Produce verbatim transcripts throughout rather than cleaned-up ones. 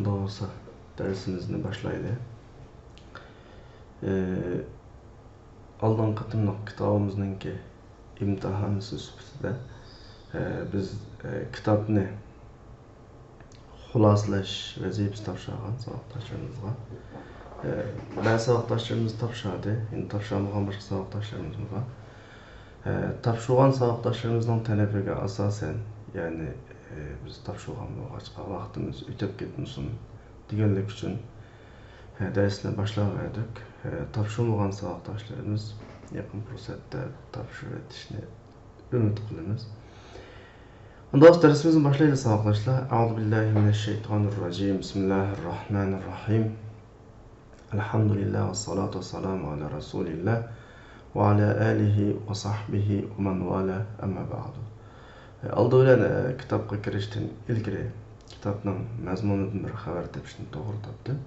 بولسا دەرسىمىزنى باشلايلى. ئى، ئالدىنقى قېتىملىق كىتابىمىزنىڭكى ئىمتىھانىسى سۈپىتىدە، ئى، بىز، ئى، كىتابنى خۇلاسىلەش ۋەزىپىسى تاپشۇرغان ساۋاقداشلىرىمىزغا. ئى، بەزى ساۋاقداشلىرىمىز تاپشۇردى، ئەمدى تاپشۇرمىغان باشقا ساۋاقداشلىرىمىزمۇ بار. ئى، تاپشۇرغان ساۋاقداشلىرىمىزنىڭ تەلىپىگە ئاساسەن، يەنى، ئى، بىز تاپشۇرغان بولغاچقا ۋاقتىمىز ئۆتۈپ كەتمىسۇن دېگەنلىك ئۈچۈن، ئى، دەرسنى باشلاۋەردۇق. ئى، تاپشۇرمىغان ساۋاقداشلىرىمىز يېقىن پۇرسەتتە تاپشۇرۇۋېتىشنى ئۈمىد قىلىمىز. ئۇنداق بولسا دەرسىمىزنى باشلايلى ساۋاقداشلار. أعوذ بالله من الشيطان الرجيم. بسم الله الرحمن الرحيم. الحمد لله والصلاة والسلام على رسول الله وعلى آله وصحبه ومن والاه، أما بعد. ئالدى بىلەن، ئە، كىتابقا كىرىشتىن ئىلگىرى كىتابنىڭ مەزمۇنىدىن بىر خەۋەر تېپىشنى توغرا تاپتىم.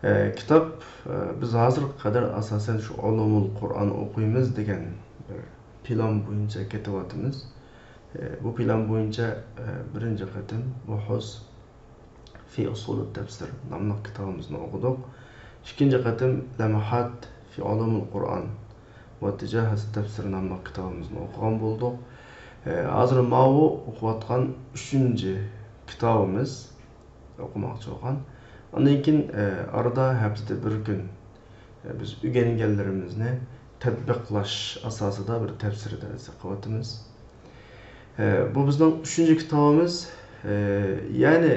ئە، كىتاب، ئە، بىز ھازىرغا قەدەر ئاساسەن شۇ ئۇلۇمۇل قۇرئان ئوقۇيمىز دېگەن بىر پىلان بويىچە كېتىۋاتىمىز. ئە، بۇ پىلان بويىچە، ئە، بىرىنچى قېتىم بۇھۇس في أصول التفسير ناملىق كىتابىمىزنى ئوقۇدۇق. ئىككىنچى قېتىم لمحات في علوم القرآن واتجاهات التفسير ناملىق كىتابىمىزنى ئوقۇغان بولدۇق. ئە، ھازىر ماۋۇ ئوقۇۋاتقان ئۈچىنچى كىتابىمىز ئوقۇماقچى بولغان. ئاندىن كېيىن، ئە، ئارىدا ھەپتىدە بىر كۈن بىز ئۆگەنگەنلىرىمىزنى تەتبىقلاش ئاساسىدا بىر تەپسىر دەرسى قىلىۋاتىمىز. بۇ بىزنىڭ ئۈچىنچى كىتابىمىز. يەنى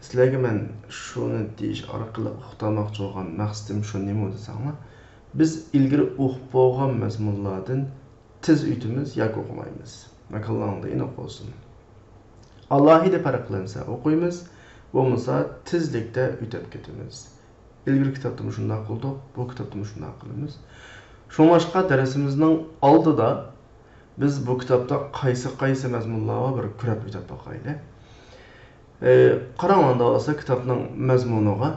سىلەرگە مەن شۇنى دېيىش ئارقىلىق ئۇقتۇرماقچى بولغان مەقسىتىم شۇ نېمە دېسەڭلار، بىز ئىلگىرى ئوقۇپ بولغان مەزمۇنلاردىن تېز ئۆتىمىز ياكى ئوقۇمايمىز. ماكانلاڭدا ئېنىق بولسۇن. ئالاھىدە پەرقلەنسە ئوقۇيمىز، بولمىسا تېزلىكتە ئۆتۈپ كېتىمىز. ئىلگىرى كىتابتىمۇ شۇنداق قىلدۇق، بۇ كىتابتىمۇ شۇنداق قىلىمىز. شۇڭلاشقا دەرسىمىزنىڭ ئالدىدا بىز بۇ كىتابتا قايسى، قايسى مەزمۇنلار بار بىر كۆرۈپ ئۆتۈپ باقايلى. ئى، قاراڭلار ئەمدى بولسا كىتابنىڭ مەزمۇنىغا.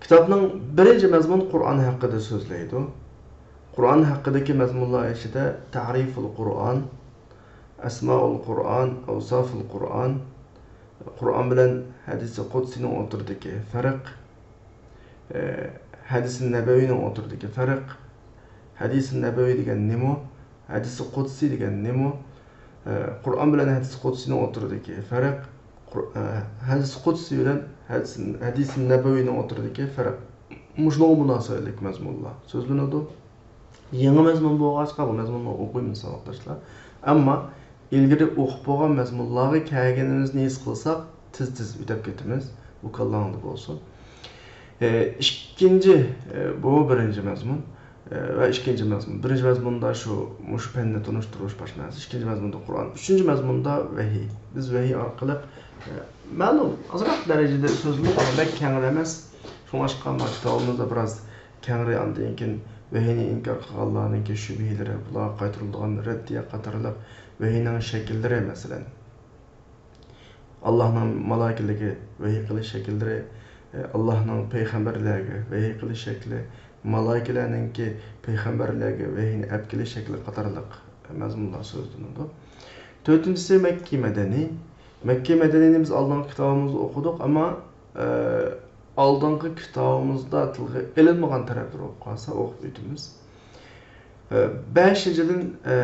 كىتابنىڭ بىرىنچى مەزمۇن قۇرئان ھەققىدە سۆزلەيدۇ. قۇرئان ھەققىدىكى مەزمۇنلار ئىچىدە تەرىفۇل قۇرئان، ئەسمائۇل قۇرئان، ئەۋسافۇل قۇرئان، قۇرئان بىلەن ھەدىسى قۇدسىينىڭ ئوتتۇرىدىكى پەرق، ئى، ھەدىسى نەبەۋىينىڭ ئوتتۇرىدىكى پەرق، ھەدىسى نەبەۋىي دېگەن نېمە؟ ھەدىسى قۇدسىي دېگەن نېمە؟ ئە، قۇرئان بىلەن ھەدىس قۇدسىينىڭ ئوتتۇرىدىكى پەرق، قۇر-، ئە، ھەدىس قۇدسىي بىلەن ھەدىس، ھەدىس نەبەۋىنىڭ ئوتتۇرىدىكى پەرق. مۇشۇنىڭغا مۇناسىۋەتلىك مەزمۇنلار سۆزلىنىدۇ. يېڭى مەزمۇن بولغاچقا، بۇ مەزمۇننى ئوقۇيمىز ساۋاقداشلار. ئەمما ئىلگىرى ئوقۇپ بولغان مەزمۇنلارغا كەلگىنىمىزنى ھېس قىلساق، تېز-تېز ئۆتۈپ كېتىمىز. بۇ كاللاڭدا بولسۇن. ئى، ئىككىنچى، ئى، بۇ بىرىنچى مەزمۇن، ئى، ۋە ئىككىنچى مەزمۇن. بىرىنچى مەزمۇندا شۇ، مۇشۇ پەننى تونۇشتۇرۇش باشلانسا، ئىككىنچى مەزمۇندا قۇرئان، ئۈچىنچى مەزمۇندا ۋەھىي. بىز ۋەھىي ئارقىلىق، ئى، مەلۇم ئازراق دەرىجىدە سۆزلىدۇق، ئەمما بەك كەڭرى ئەمەس. شۇڭلاشقا ما كىتابىمىزدا بىراز كەڭرى، ئاندىن كېيىن ۋەھىينى ئىنكار قىلغانلارنىڭكى شۈبھىلىرى، بۇلارغا قايتۇرۇلىدىغان رەددىيە قاتارلىق ۋەھىينىڭ شەكىللىرى، مەسىلەن، ئاللاھنىڭ مالائىكىلىرىگە ۋەھىي قىلىش شەكىللىرى، ئاللاھنىڭ پەيغەمبەرلەرگە ۋەھىي قىلىش شەكلى، مالائىكىلەرنىڭكى پەيغەمبەرلەرگە ۋەھىينى ئەپ كېلىش شەكلى قاتارلىق مەزمۇنلار سۆزلىنىدۇ. تۆتىنچىسى مەككىي مەدەنىي. مەككىي مەدەنىينى بىز ئالدىنقى كىتابىمىزدا ئوقۇدۇق، ئەمما، ئە، ئالدىنقى كىتابىمىزدا تىلغا ئېلىنمىغان تەرەپلىرى بولۇپ قالسا ئوقۇپ ئۆتىمىز. ئە، بەشىنچىدىن، ئە،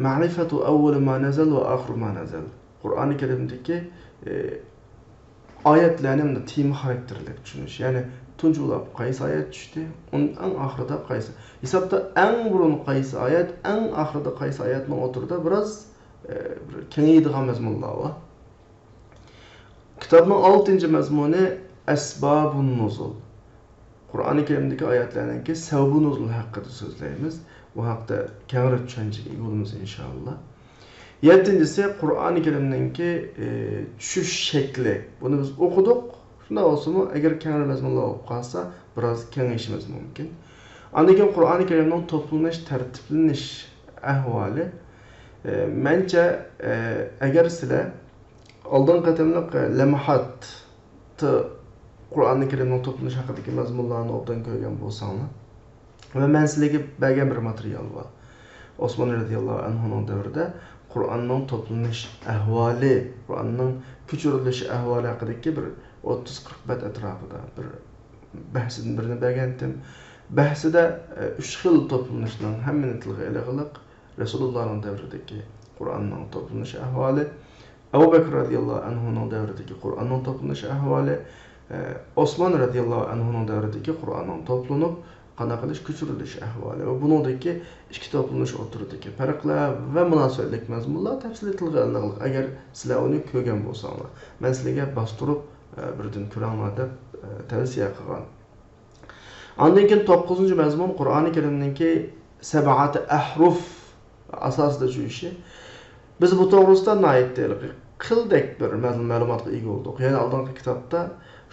مەرىفەتۇ ئەۋۋەلى ما نەزەل ۋە ئاخىرۇ ما نەزەل. قۇرئانى كەرىمدىكى، ئى، ئايەتلەرنى مۇنداق تېما خاراكتېرلىك چۈشىنىش. يەنى تۇنجى بولۇپ قايسى ئايەت چۈشتى، ئۇنىڭ ئەڭ ئاخىرىدا قايسى، ھېسابتا ئەڭ بۇرۇن قايسى ئايەت، ئەڭ ئاخىرىدا قايسى ئايەتنىڭ ئوتتۇرىدا بىراز، ئى، بىر كېڭىيىدىغان مەزمۇنلار بار. كىتابنىڭ ئالتىنچى مەزمۇنى ئەسبابۇن نۇزۇل. قۇرئانى كەرىمدىكى ئايەتلەرنىڭكى سەۋەبۇ نۇزۇل ھەققىدە سۆزلەيمىز. بۇ ھەقتە كەڭرى چۈشەنچىگە ئىگە بولىمىز، ئىنشائاللا. يەتتىنچىسى، قۇرئانى كەرىمنىڭكى، ئى، چۈشۈش شەكلى. بۇنى بىز ئوقۇدۇق. شۇنداق بولسىمۇ، ئەگەر كەڭرى مەزمۇنلار بولۇپ قالسا، بىراز كېڭىيىشىمىز مۇمكىن. ئاندىن كېيىن قۇرئانى كەرىمنىڭ توپلىنىش، تەرتىپلىنىش ئەھۋالى. ئى، مەنچە، ئى، ئەگەر سىلەر ئالدىنقى قېتىملىق، ئى، لەمھات، قۇرئانى كەرىمنىڭ توپلىنىش ھەققىدىكى مەزمۇنلارنى ئوبدان كۆرگەن بولساڭلار ۋە مەن سىلەرگە بەرگەن بىر ماتېرىيال بار. ئوسمان رەزىياللاھۇ ئەنھۇنىڭ دەۋرىدە قۇرئاننىڭ توپلىنىش ئەھۋالى، قۇرئاننىڭ كۆچۈرۈلۈش ئەھۋالى ھەققىدىكى بىر ئوتتۇز قىرىق بەت ئەتراپىدا بىر بەھسىدىن بىرنى بەرگەنتىم. بەھسىدە، ئە، ئۈچ خىل توپلىنىشنىڭ ھەممىنى تىلغا ئېلىغلىق، رەسۇلۇللانىڭ دەۋرىدىكى قۇرئاننىڭ توپلىنىش ئەھۋالى، ئەبۇ بەكرى رەزىياللاھۇ ئەنھۇنىڭ دەۋرىدىكى قۇرئاننىڭ توپلىنىش ئەھۋالى، ئە، ئوسمان رەزىياللاھۇ ئەنھۇنىڭ دەۋرىدىكى قۇرئاننىڭ توپلىنىپ، قانداق قىلىش كۆچۈرۈلۈش ئەھۋالى ۋە بۇنىڭدىكى ئىككى توپلىنىش ئوتتۇرىدىكى پەرقلەر ۋە مۇناسىۋەتلىك مەزمۇنلار تەپسىلىي تىلغا ئېلىنغانلىق. ئەگەر سىلەر ئۇنى كۆرگەن بولساڭلار، مەن سىلەرگە باستۇرۇپ، ئە، بىردىن كۆرۈڭلار دەپ، ئە، تەۋسىيە قىلغان. ئاندىن كېيىن توققۇزىنچى مەزمۇن قۇرئانى كەرىمنىڭكى سەبئەتى ئەھرۇف ئاساسىدا چۈشۈشى. بىز بۇ توغرىسىدا ناھايىتى ھېلىقى قىلدەك بىر مەزمۇن مەلۇماتقا ئىگە بولدۇق. يەنى ئالدىنقى كىتابتا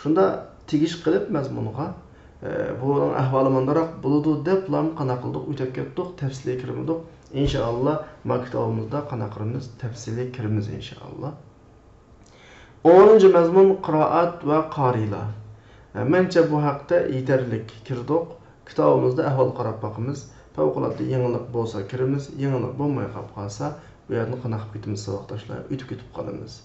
شۇنداق تېگىش قىلىپ مەزمۇنغا، ئە، بۇنىڭ ئەھۋالى مۇنداقراق بولىدۇ دەپلا قانداق قىلدۇق، ئۆتۈپ كەتتۇق، تەپسىلىي كىرمىدۇق. ئىنشائاللا، ما كىتابىمىزدا قانداق قىلىمىز، تەپسىلىي كىرىمىز، ئىنشائاللا. ئونىنچى مەزمۇن قىرائەت ۋە قارىيلار. مەنچە بۇ ھەقتە يېتەرلىك كىردۇق. كىتابىمىزدا ئەھۋال قاراپ باقىمىز. پەۋقۇلئاددە يېڭىلىق بولسا كىرىمىز، يېڭىلىق بولماي قاپ قالسا، بۇ يەردىن قانداق قىلىپ كېتىمىز ساۋاقداشلار، ئۆتۈپ كېتىپ قالىمىز.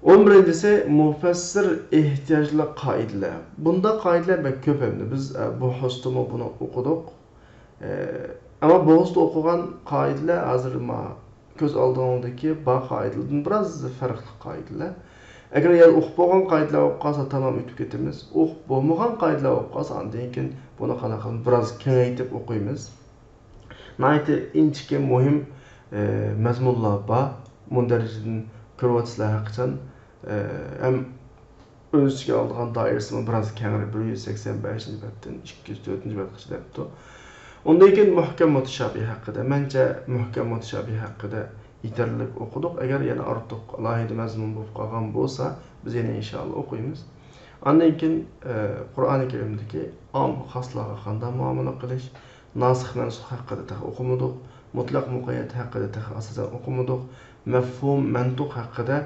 ئون بىرىنچىسى مۇپەسسىر ئېھتىياجلىق قائىدىلەر. بۇنداق قائىدىلەر بەك كۆپ ئەمدى. بىز، ئە، بۇ ھوستىمۇ بۇنى ئوقۇدۇق. ئەمما بوغۇزدا ئوقۇغان قائىدىلەر ھازىر ما كۆز ئالدىڭدىكى بار قائىدىلەردىن بىراز پەرقلىق قائىدىلەر. ئەگەر يەنە ئوقۇپ بولغان قائىدىلەر بولۇپ قالسا، تامام ئۆتۈپ كېتىمىز. ئوقۇپ بولمىغان قائىدىلەر بولۇپ قالسا، ئاندىن كېيىن بۇنى قانداق قىلىمىز، بىراز كېڭەيتىپ ئوقۇيمىز. ناھايىتى ئىنچىكە، مۇھىم، ئە، مەزمۇنلار بار. مۇندەرىجىدىن كۆرۈۋاتىسىلەر ھەرقاچان. ئە، ھەم ئۆز ئىچىگە ئالىدىغان دائىرىسىمۇ بىراز كەڭرى، بىر يۈز سەكسەن بەشىنچى بەتتىن ئىككى يۈز تۆتىنچى بەتقىچە دەپتۇ. ئۇندىن كېيىن مۇھكەم مۇتەشابىھ ھەققىدە، مەنچە مۇھكەم مۇتەشابىھ ھەققىدە يېتەرلىك ئوقۇدۇق. ئەگەر يەنە ئارتۇق ئالاھىدە مەزمۇن بولۇپ قالغان بولسا، بىز يەنە ئىنشائاللا ئوقۇيمىز. ئاندىن كېيىن، ئە، قۇرئانى كەرىمدىكى ئام خاسلارغا قانداق مۇئامىلە قىلىش، ناسىخ مەنسۇخ ھەققىدە تېخى ئوقۇمىدۇق، مۇتلەق مۇقەييەت ھەققىدە تېخى ئاساسەن ئوقۇمىدۇق، مەفھۇم مەنتۇق ھەققىدە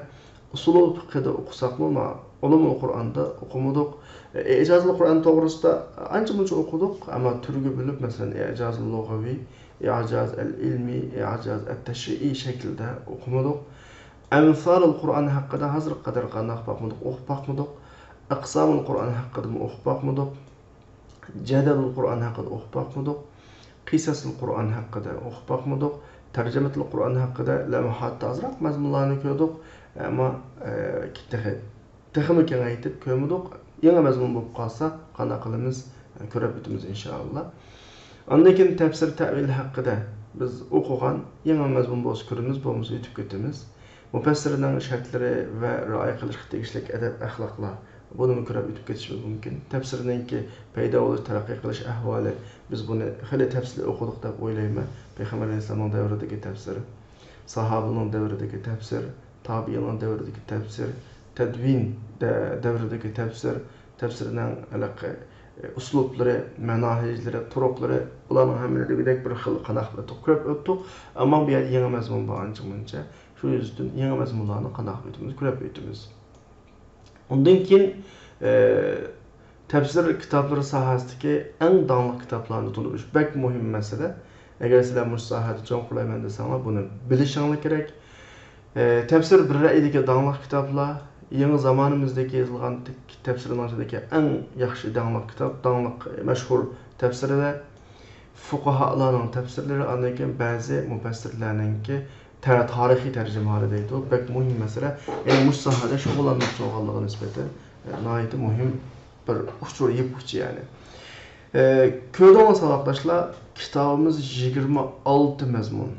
ئۇسۇلۇل پىقھىدا ئوقۇساقمۇ، ما ئۇلۇمۇل قۇرئاندا ئوقۇمىدۇق. ئىجازۇل قۇرئان توغرىسىدا ئانچە مۇنچە ئوقۇدۇق، ئەمما تۈرگە بۆلۈپ، مەسىلەن، ئىجازۇل لۇغەۋى، ئىجاز ئەل ئىلمىي، ئىجاز ئەت تەشرىئىي شەكىلدە ئوقۇمىدۇق. ئەمسالۇل قۇرئان ھەققىدە ھازىرغا قەدەر قانداق باقمىدۇق، ئوقۇپ باقمىدۇق. ئەقسامۇل قۇرئان ھەققىدىمۇ ئوقۇپ باقمىدۇق. جەدەلۇل قۇرئان ھەققىدە ئوقۇپ باقمىدۇق. قىسەسۇل قۇرئان ھەققىدە ئوقۇپ باقمىدۇق. تەرجىمەتۇل قۇرئان ھەققىدە لەمھاتتا ئازراق مەزمۇنلارنى كۆردۇق. ئەمما، ئە، تېخى، تېخىمۇ كېڭەيتىپ كۆرمىدۇق. يېڭى مەزمۇن بولۇپ قالسا، قانداق قىلىمىز؟ ئە، كۆرۈپ ئۆتىمىز، ئىنشائاللا. ئاندىن كېيىن تەپسىر تەئۋىل ھەققىدە بىز ئوقۇغان، يېڭى مەزمۇن بولسا كۆرىمىز، بولمىسا ئۆتۈپ كېتىمىز. مۇپەسسىرنىڭ شەرتلىرى ۋە رىئايە قىلىشقا تېگىشلىك ئەدەپ-ئەخلاقلار، بۇنىمۇ كۆرۈپ ئۆتۈپ كېتىشىمىز مۇمكىن. تەپسىرنىڭكى پەيدا بولۇش، تەرەققىي قىلىش ئەھۋالى، بىز بۇنى خېلى تەپسىلىي ئوقۇدۇق دەپ ئويلايمەن. پەيغەمبەر ئەلەيھىسسالامنىڭ دەۋرىدىكى تەپسىر، ساھابىلەرنىڭ دەۋرىدىكى تەپسىر، تابىئىننىڭ دەۋرىدىكى تەپسىر، تەدۋىن دە-، دەۋرىدىكى تەپسىر، تەپسىرنىڭ ھېلىقى، ئۇسلۇبلىرى، مەناھىجلىرى، تۇرۇقلىرى، بۇلارنىڭ ھەممىنى دېگۈدەك بىر خىل قانداق قىلىپ كۆرۈپ ئۆتتۇق. ئەمما بۇ يەردە يېڭى مەزمۇن بار ئانچە مۇنچە. شۇ يۈزدىن يېڭى مەزمۇنلارنى قانداق قىلىپ ئۆتىمىز، كۆرۈپ ئۆتىمىز. ئۇندىن كېيىن، ئە، تەپسىر كىتابلىرى ساھەسىدىكى ئەڭ داڭلىق كىتابلارنى تونۇش بەك مۇھىم مەسىلە. ئەگەر سىلەر مۇشۇ ساھەدە چوڭقۇرلايمەن دېسەڭلار، بۇنى بىلىشىڭلار كېرەك. ئە، تەپسىر بىر رەئيدىكى داڭلىق كىتابلار، يېڭى زامانىمىزدىكى يېزىلغان تەپسىرنىڭ ئىچىدىكى ئەڭ ياخشى داڭلىق كىتاب، داڭلىق، مەشھۇر تەپسىرلەر، فۇقاھالارنىڭ تەپسىرلىرى، ئاندىن كېيىن بەزى مۇپەسسىرلەرنىڭكى تە-، تارىخىي تەرجىمىھالى دەيدۇ. بەك مۇھىم مەسىلە. يەنى مۇشۇ ساھەدە شۇغۇللانماقچى بولغانلىقى نىسبەتەن، ئە، ناھايىتى مۇھىم بىر ئۇچۇر، يىپ ئۇچى يەنى. ئە، كۆردۈڭلار ساۋاقداشلار، كىتابىمىز يىگىرمە ئالتە مەزمۇن.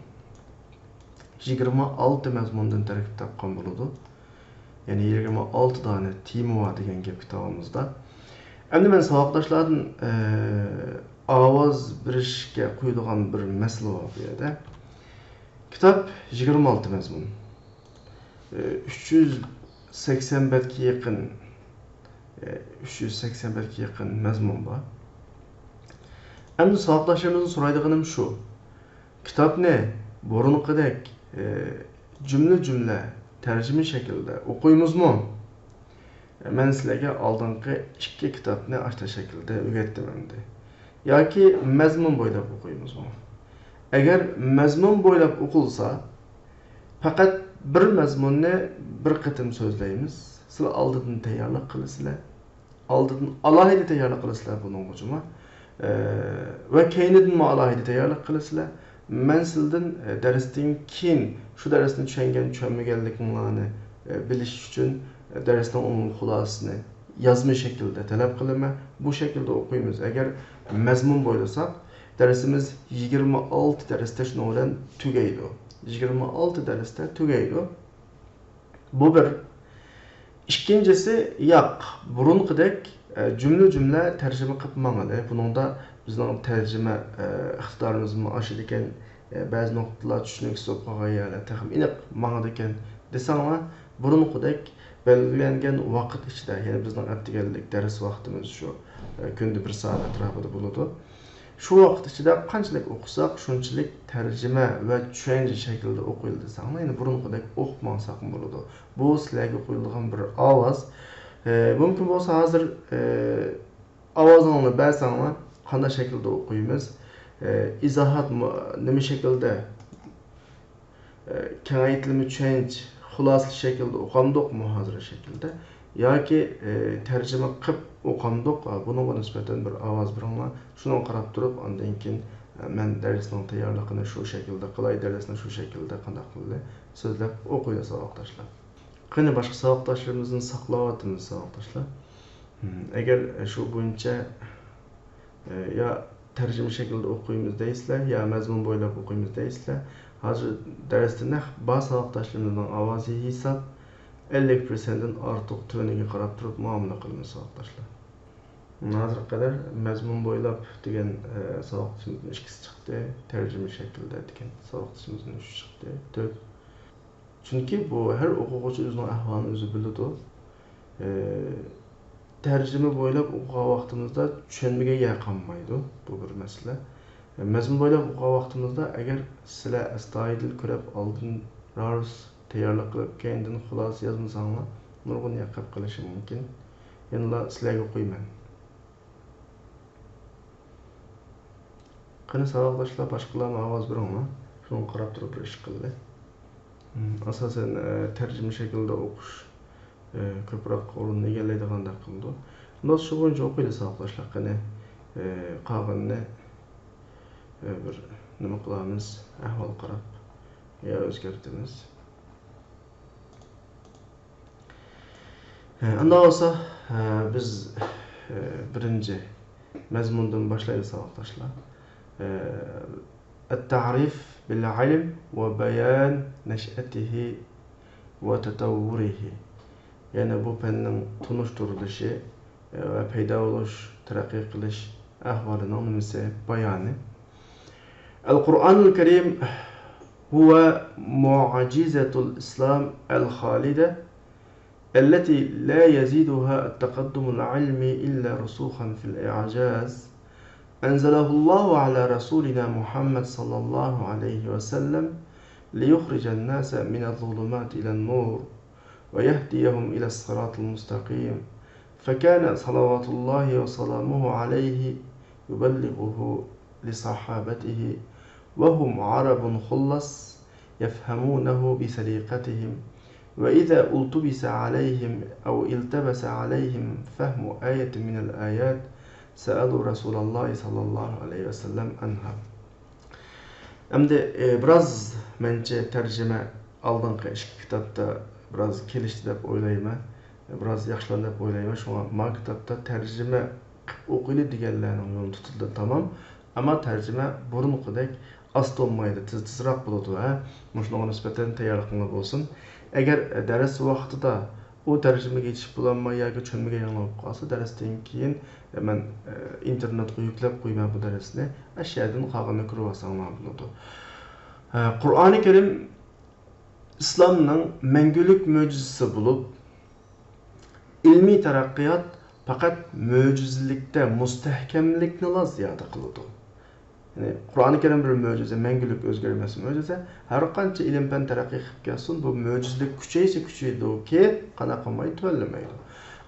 يىگىرمە ئالتە مەزمۇندىن تەركىب تاپقان بولىدۇ. يەنى يىگىرمە ئالتە دانە تېما بار دېگەن گەپ كىتابىمىزدا. ئەمدى مەن ساۋاقداشلاردىن، ئە، ئاۋاز بېرىشكە قويىدىغان بىر مەسىلە بار بۇ يەردە. كىتاب يىگىرمە ئالتە مەزمۇن. ئە، ئۈچ يۈز سەكسەن بەتكە يېقىن، ئە، ئۈچ يۈز سەكسەن بەتكە يېقىن مەزمۇن بار. ئەمدى ساۋاقداشلىرىمىزدىن سورايدىغىنىم شۇ. كىتابنى بۇرۇنقىدەك، ئى، جۈملە-جۈملە تەرجىمە شەكلىدە ئوقۇيمىزمۇ؟ مەن سىلەرگە ئالدىنقى ئىككى كىتابنى ئاشۇنداق شەكىلدە ئۆگەتتىم ئەمدى. ياكى مەزمۇن بويلاپ ئوقۇيمىزمۇ؟ ئەگەر مەزمۇن بويلاپ ئوقۇلسا، پەقەت بىر مەزمۇننى بىر قېتىم سۆزلەيمىز. سىلەر ئالدىدىن تەييارلىق قىلىسىلەر. ئالدىدىن ئالاھىدە تەييارلىق قىلىسىلەر بۇنىڭغا جۇمۇ. ئە، ۋە كەينىدىنمۇ ئالاھىدە تەييارلىق قىلىسىلەر. مەن سىلىدىن، ئە، دەرستىن كېيىن شۇ دەرسنى چۈشەنگەن، چۈشەنمىگەنلىكىڭلارنى، ئە، بىلىش ئۈچۈن، ئە، دەرسنىڭ ئومۇمىي خۇلاسىسىنى يازما شەكىلدە تەلەپ قىلىمەن. بۇ شەكىلدە ئوقۇيمىز. ئەگەر مەزمۇن بويلىساق، دەرسىمىز يىگىرمە ئالتە دەرستە شۇنىڭ بىلەن تۈگەيدۇ. يىگىرمە ئالتە دەرستە تۈگەيدۇ. بۇ بىر. ئىككىنچىسى، ياق، بۇرۇنقىدەك، ئە، جۈملە-جۈملە تەرجىمە قىلىپ ماڭىلى. بۇنىڭدا بىزنىڭ تەرجىمە، ئە، ئىقتىدارىمىزمۇ ئاشىدىكەن، ئە، بەزى نۇقتىلار چۈشىنىكسىز بولۇپ قالغان يەرلەر تېخىمۇ ئېنىق ماڭىدىكەن دېسەڭلار، بۇرۇنقىدەك بەلگىلەنگەن ۋاقىت ئىچىدە، يەنى بىزنىڭ ئەتىگەنلىك دەرس ۋاقتىمىز شۇ، ئە، كۈندە بىر سائەت ئەتراپىدا بولىدۇ. شۇ ۋاقىت ئىچىدە قانچىلىك ئوقۇساق، شۇنچىلىك تەرجىمە ۋە چۈشەنچە شەكلىدە ئوقۇيلى دېسەڭلار، يەنە بۇرۇنقىدەك ئوقۇپ ماڭساقمۇ بولىدۇ. بۇ سىلەرگە قويۇلغان بىر ئاۋاز. ئە، مۇمكىن بولسا ھازىر، ئە، ئاۋازىڭلارنى بەرسەڭلار، قانداق شەكىلدە ئوقۇيمىز؟ ئە، ئىزاھات مۇ-، نېمە شەكىلدە؟ ئە، كېڭەيتىلمە چۈشەنچە، خۇلاسىلىك شەكىلدە ئوقامدۇق، مۇھازىرە شەكلىدە ياكى، ئە، تەرجىمە قىلىپ ئوقامدۇق، ئا، بۇنىڭغا نىسبەتەن بىر ئاۋاز بېرىڭلار. شۇنىڭغا قاراپ تۇرۇپ، ئاندىن كېيىن، ئە، مەن دەرسنىڭ تەييارلىقىنى شۇ شەكىلدە قىلاي، دەرسنى شۇ شەكىلدە قانداق قىلدى سۆزلەپ ئوقۇيلى ساۋاقداشلار. قېنى، باشقا ساۋاقداشلىرىمىزنى ساقلاۋاتىمىز ساۋاقداشلار. ئەگەر شۇ بويىچە، ئە، يا تەرجىمە شەكلىدە ئوقۇيمىز دەيسىلەر، يا مەزمۇن بويلاپ ئوقۇيمىز دەيسىلەر. ھازىر دەرستە نەق بار ساۋاقداشلىرىمىزنىڭ ئاۋازى ھېساب ئەللىك پىرسەنتتىن ئارتۇق تۆۋىنىگە قاراپ تۇرۇپ مۇئامىلە قىلىمىز ساۋاقداشلار. ھازىرغا قەدەر مەزمۇن بويلاپ دېگەن، ئە، ساۋاقدىشىمىزدىن ئىككىسى چىقتى، تەرجىمە شەكلىدە دېگەن ساۋاقدىشىمىزدىن ئۈچ چىقتى، تۆت. چۈنكى بۇ ھەر ئوقۇغۇچى ئۆزىنىڭ ئەھۋالىنى ئۆزى بىلىدۇ. ئى، تەرجىمە بويلاپ ئوقۇغان ۋاقتىمىزدا چۈشەنمىگەن يەر قالمايدۇ. بۇ بىر مەسىلە. مەزمۇن بويلاپ ئوقۇغان ۋاقتىمىزدا ئەگەر سىلەر ئەستايىدىل كۆرۈپ ئالدىن رارس تەييارلىق قىلىپ كەينىدىن خۇلاسە يازمىساڭلار نۇرغۇن يەر قېلىپ قېلىشى مۇمكىن. يەنىلا سىلەرگە قويىمەن. قېنى ساۋاقداشلار، باشقىلارمۇ ئاۋاز بېرىڭلار. شۇنىڭغا قاراپ تۇرۇپ بىر ئىش قىلدى. ئاساسەن، ئە، تەرجىمە شەكلىدە ئوقۇش، ئە، كۆپرەك ئورۇننى ئىگىلەيدىغاندەك قىلىدۇ. ئۇنداق شۇ بويىچە ئوقۇيلى ساۋاقداشلار. قېنى، ئە، قالغىنىنى، ئە، بىر نېمە قىلارمىز، ئەھۋال قاراپ يا ئۆزگەرتىمىز. ئۇنداق بولسا، بىز بىرىنچى مەزمۇندىن باشلايلى ساۋاقداشلار. التعريف بالعلم وبيان نشأته وتطوره. يەنى بۇ پەننىڭ تونۇشتۇرۇلۇشى ۋە پەيدا بولۇش، تەرەققىي قىلىش ئەھۋالىنىڭ نېمىسى، بايانى. القرآن الكريم هو معجزة الإسلام الخالدة التي لا يزيدها التقدم العلمي إلا رسوخا في الإعجاز. أنزله الله على رسولنا محمد صلى الله عليه وسلم ليخرج الناس من الظلمات إلى النور ويهديهم إلى الصراط المستقيم، فكان صلوات الله وسلامه عليه يبلغه لصحابته وهم عرب خلص يفهمونه بسليقتهم، وإذا التبس عليهم أو التبس عليهم فهم آية من الآيات سألوا رسول الله صلى الله عليه وسلم عنها. ئەمدى، ئى، بىراز مەنچە تەرجىمە ئالدىنقى ئىككى كىتابتا بىراز كېلىشتى دەپ ئويلايمەن. بىراز ياخشىلاندى دەپ ئويلايمەن. شۇڭا ما كىتابتا تەرجىمە قىلىپ ئوقۇيلى دېگەنلەرنىڭ يولى تۇتۇلدى، تامام. ئەمما تەرجىمە بۇرۇنقىدەك ئاستا بولمايدۇ، تېز-تېزراق بولىدۇ، ھە؟ مۇشۇنىڭغا نىسبەتەن تەييارلىقىڭلار بولسۇن. ئەگەر، ئە، دەرس ۋاقتىدا ئۇ تەرجىمىگە يېتىشىپ بولالماي ياكى چۈشەنمىگەن يەرلەر بولۇپ قالسا، دەرستىن كېيىن، ئە، مەن، ئە، ئىنتېرنېتقا يۈكلەپ قويىمەن بۇ دەرسنى. ئەشۇ يەردىن قالغىنىنى كۆرۈۋالساڭلار بولىدۇ. ئە، قۇرئانى كەرىم ئىسلامنىڭ مەڭگۈلۈك مۆجىزىسى بولۇپ، ئىلمىي تەرەققىيات پەقەت مۆجىزىلىكتە مۇستەھكەملىكنىلا زىيادە قىلىدۇ. يەنى قۇرئانى كەرىم بىر مۆجىزە، مەڭگۈلۈك ئۆزگەرمەس مۆجىزە. ھەر قانچە ئىلىم-پەن تەرەققىي قىلىپ كەلسۇن، بۇ مۆجىزىلىك كۈچەيسە كۈچىيىدۇكى، قانداق قىلماي تۆۋەنلىمەيدۇ.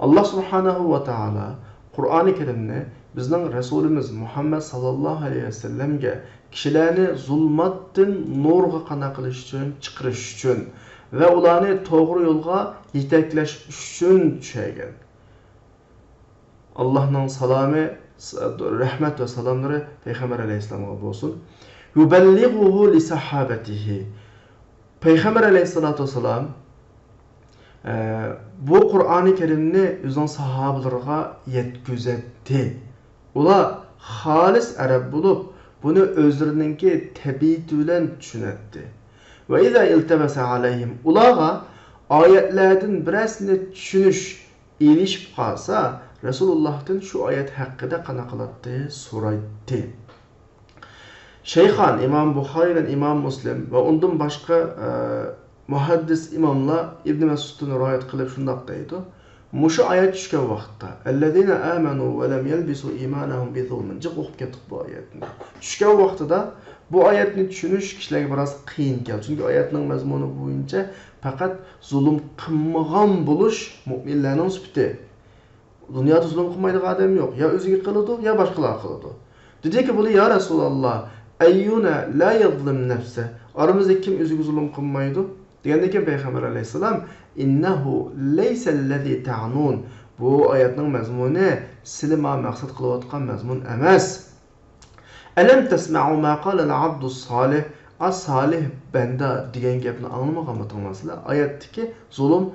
ئاللا سۇبھانەھۇ ۋە تائالا قۇرئانى كەرىمنى بىزنىڭ رەسۇلىمىز مۇھەممەد ساللاللاھۇ ئەلەيھى ۋەسەللەمگە كىشىلەرنى زۇلماتتىن نۇرغا قانداق قىلىش ئۈچۈن، چىقىرىش ئۈچۈن ۋە ئۇلارنى توغرا يولغا يېتەكلەش ئۈچۈن چۈشەرگەن. ئاللاھنىڭ سالامى، رەھمەت ۋە سالاملىرى پەيغەمبەر ئەلەيھىسسالامغا بولسۇن. يۇبەللىغۇھۇ لىسەھابەتىھى. پەيغەمبەر ئەلەيھىسسالاتۇ ۋەسسالام، ئە، بۇ قۇرئانى كەرىمنى ئۆزىنىڭ ساھابىلىرىغا يەتكۈزەتتى. ئۇلار خالىس ئەرەب بولۇپ، بۇنى ئۆزلىرىنىڭكى تەبىئىتى بىلەن چۈشىنەتتى. ۋە ئىزا ئىلتەبەسە ئەلەيھىم، ئۇلارغا ئايەتلەردىن بىرەرسىنى چۈشىنىش ئېلىشىپ قالسا، رەسۇلۇللاھتىن شۇ ئايەت ھەققىدە قانداق قىلاتتى؟ سورايتتى. شەيخان، ئىمام بۇخارى بىلەن ئىمام مۇسلىم ۋە ئۇندىن باشقا، ئە، مۇھەددىس ئىماملار ئىبن مەسئۇدتىن رىۋايەت قىلىپ شۇنداق دەيدۇ، مۇشۇ ئايەت چۈشكەن ۋاقىتتا، ئەللەزىنە ئامەنۇ ۋە لەم يەلبىسۇ ئىمانەھۇم بىزۇلمىن، جىق ئوقۇپ كەتتۇق بۇ ئايەتنى. چۈشكەن ۋاقتىدا بۇ ئايەتنى چۈشىنىش كىشىلەرگە بىراز قىيىن كەلدى، چۈنكى ئايەتنىڭ مەزمۇنى بويىچە پەقەت زۇلۇم قىلمىغان بولۇش مۇئمىنلەرنىڭ سۈپىتى. دۇنيادا زۇلۇم قىلمايدىغان ئادەم يوق. يا ئۆزىگە قىلىدۇ، يا باشقىلارغا قىلىدۇ. دېدىكى، بۇلار، يا رەسۇلاللا، ئەييۇنا لا يەزلىم نەفسە؟ ئارىمىزدا كىم ئۆزىگە زۇلۇم قىلمايدۇ؟ دېگەندىن كېيىن پەيغەمبەر ئەلەيھىسسالام، ئىننەھۇ لەيسەللەزى تەئنۇن. بۇ ئايەتنىڭ مەزمۇنى سىلى ماڭا مەقسەت قىلىۋاتقان مەزمۇن ئەمەس. ئەلەم تەسمەئۇ ما قالەل ئابدۇس سالىھ؟ ئا، سالىھ بەندە دېگەن گەپنى ئاڭلىمىغانمىدىڭلار سىلەر؟ ئايەتتىكى زۇلۇم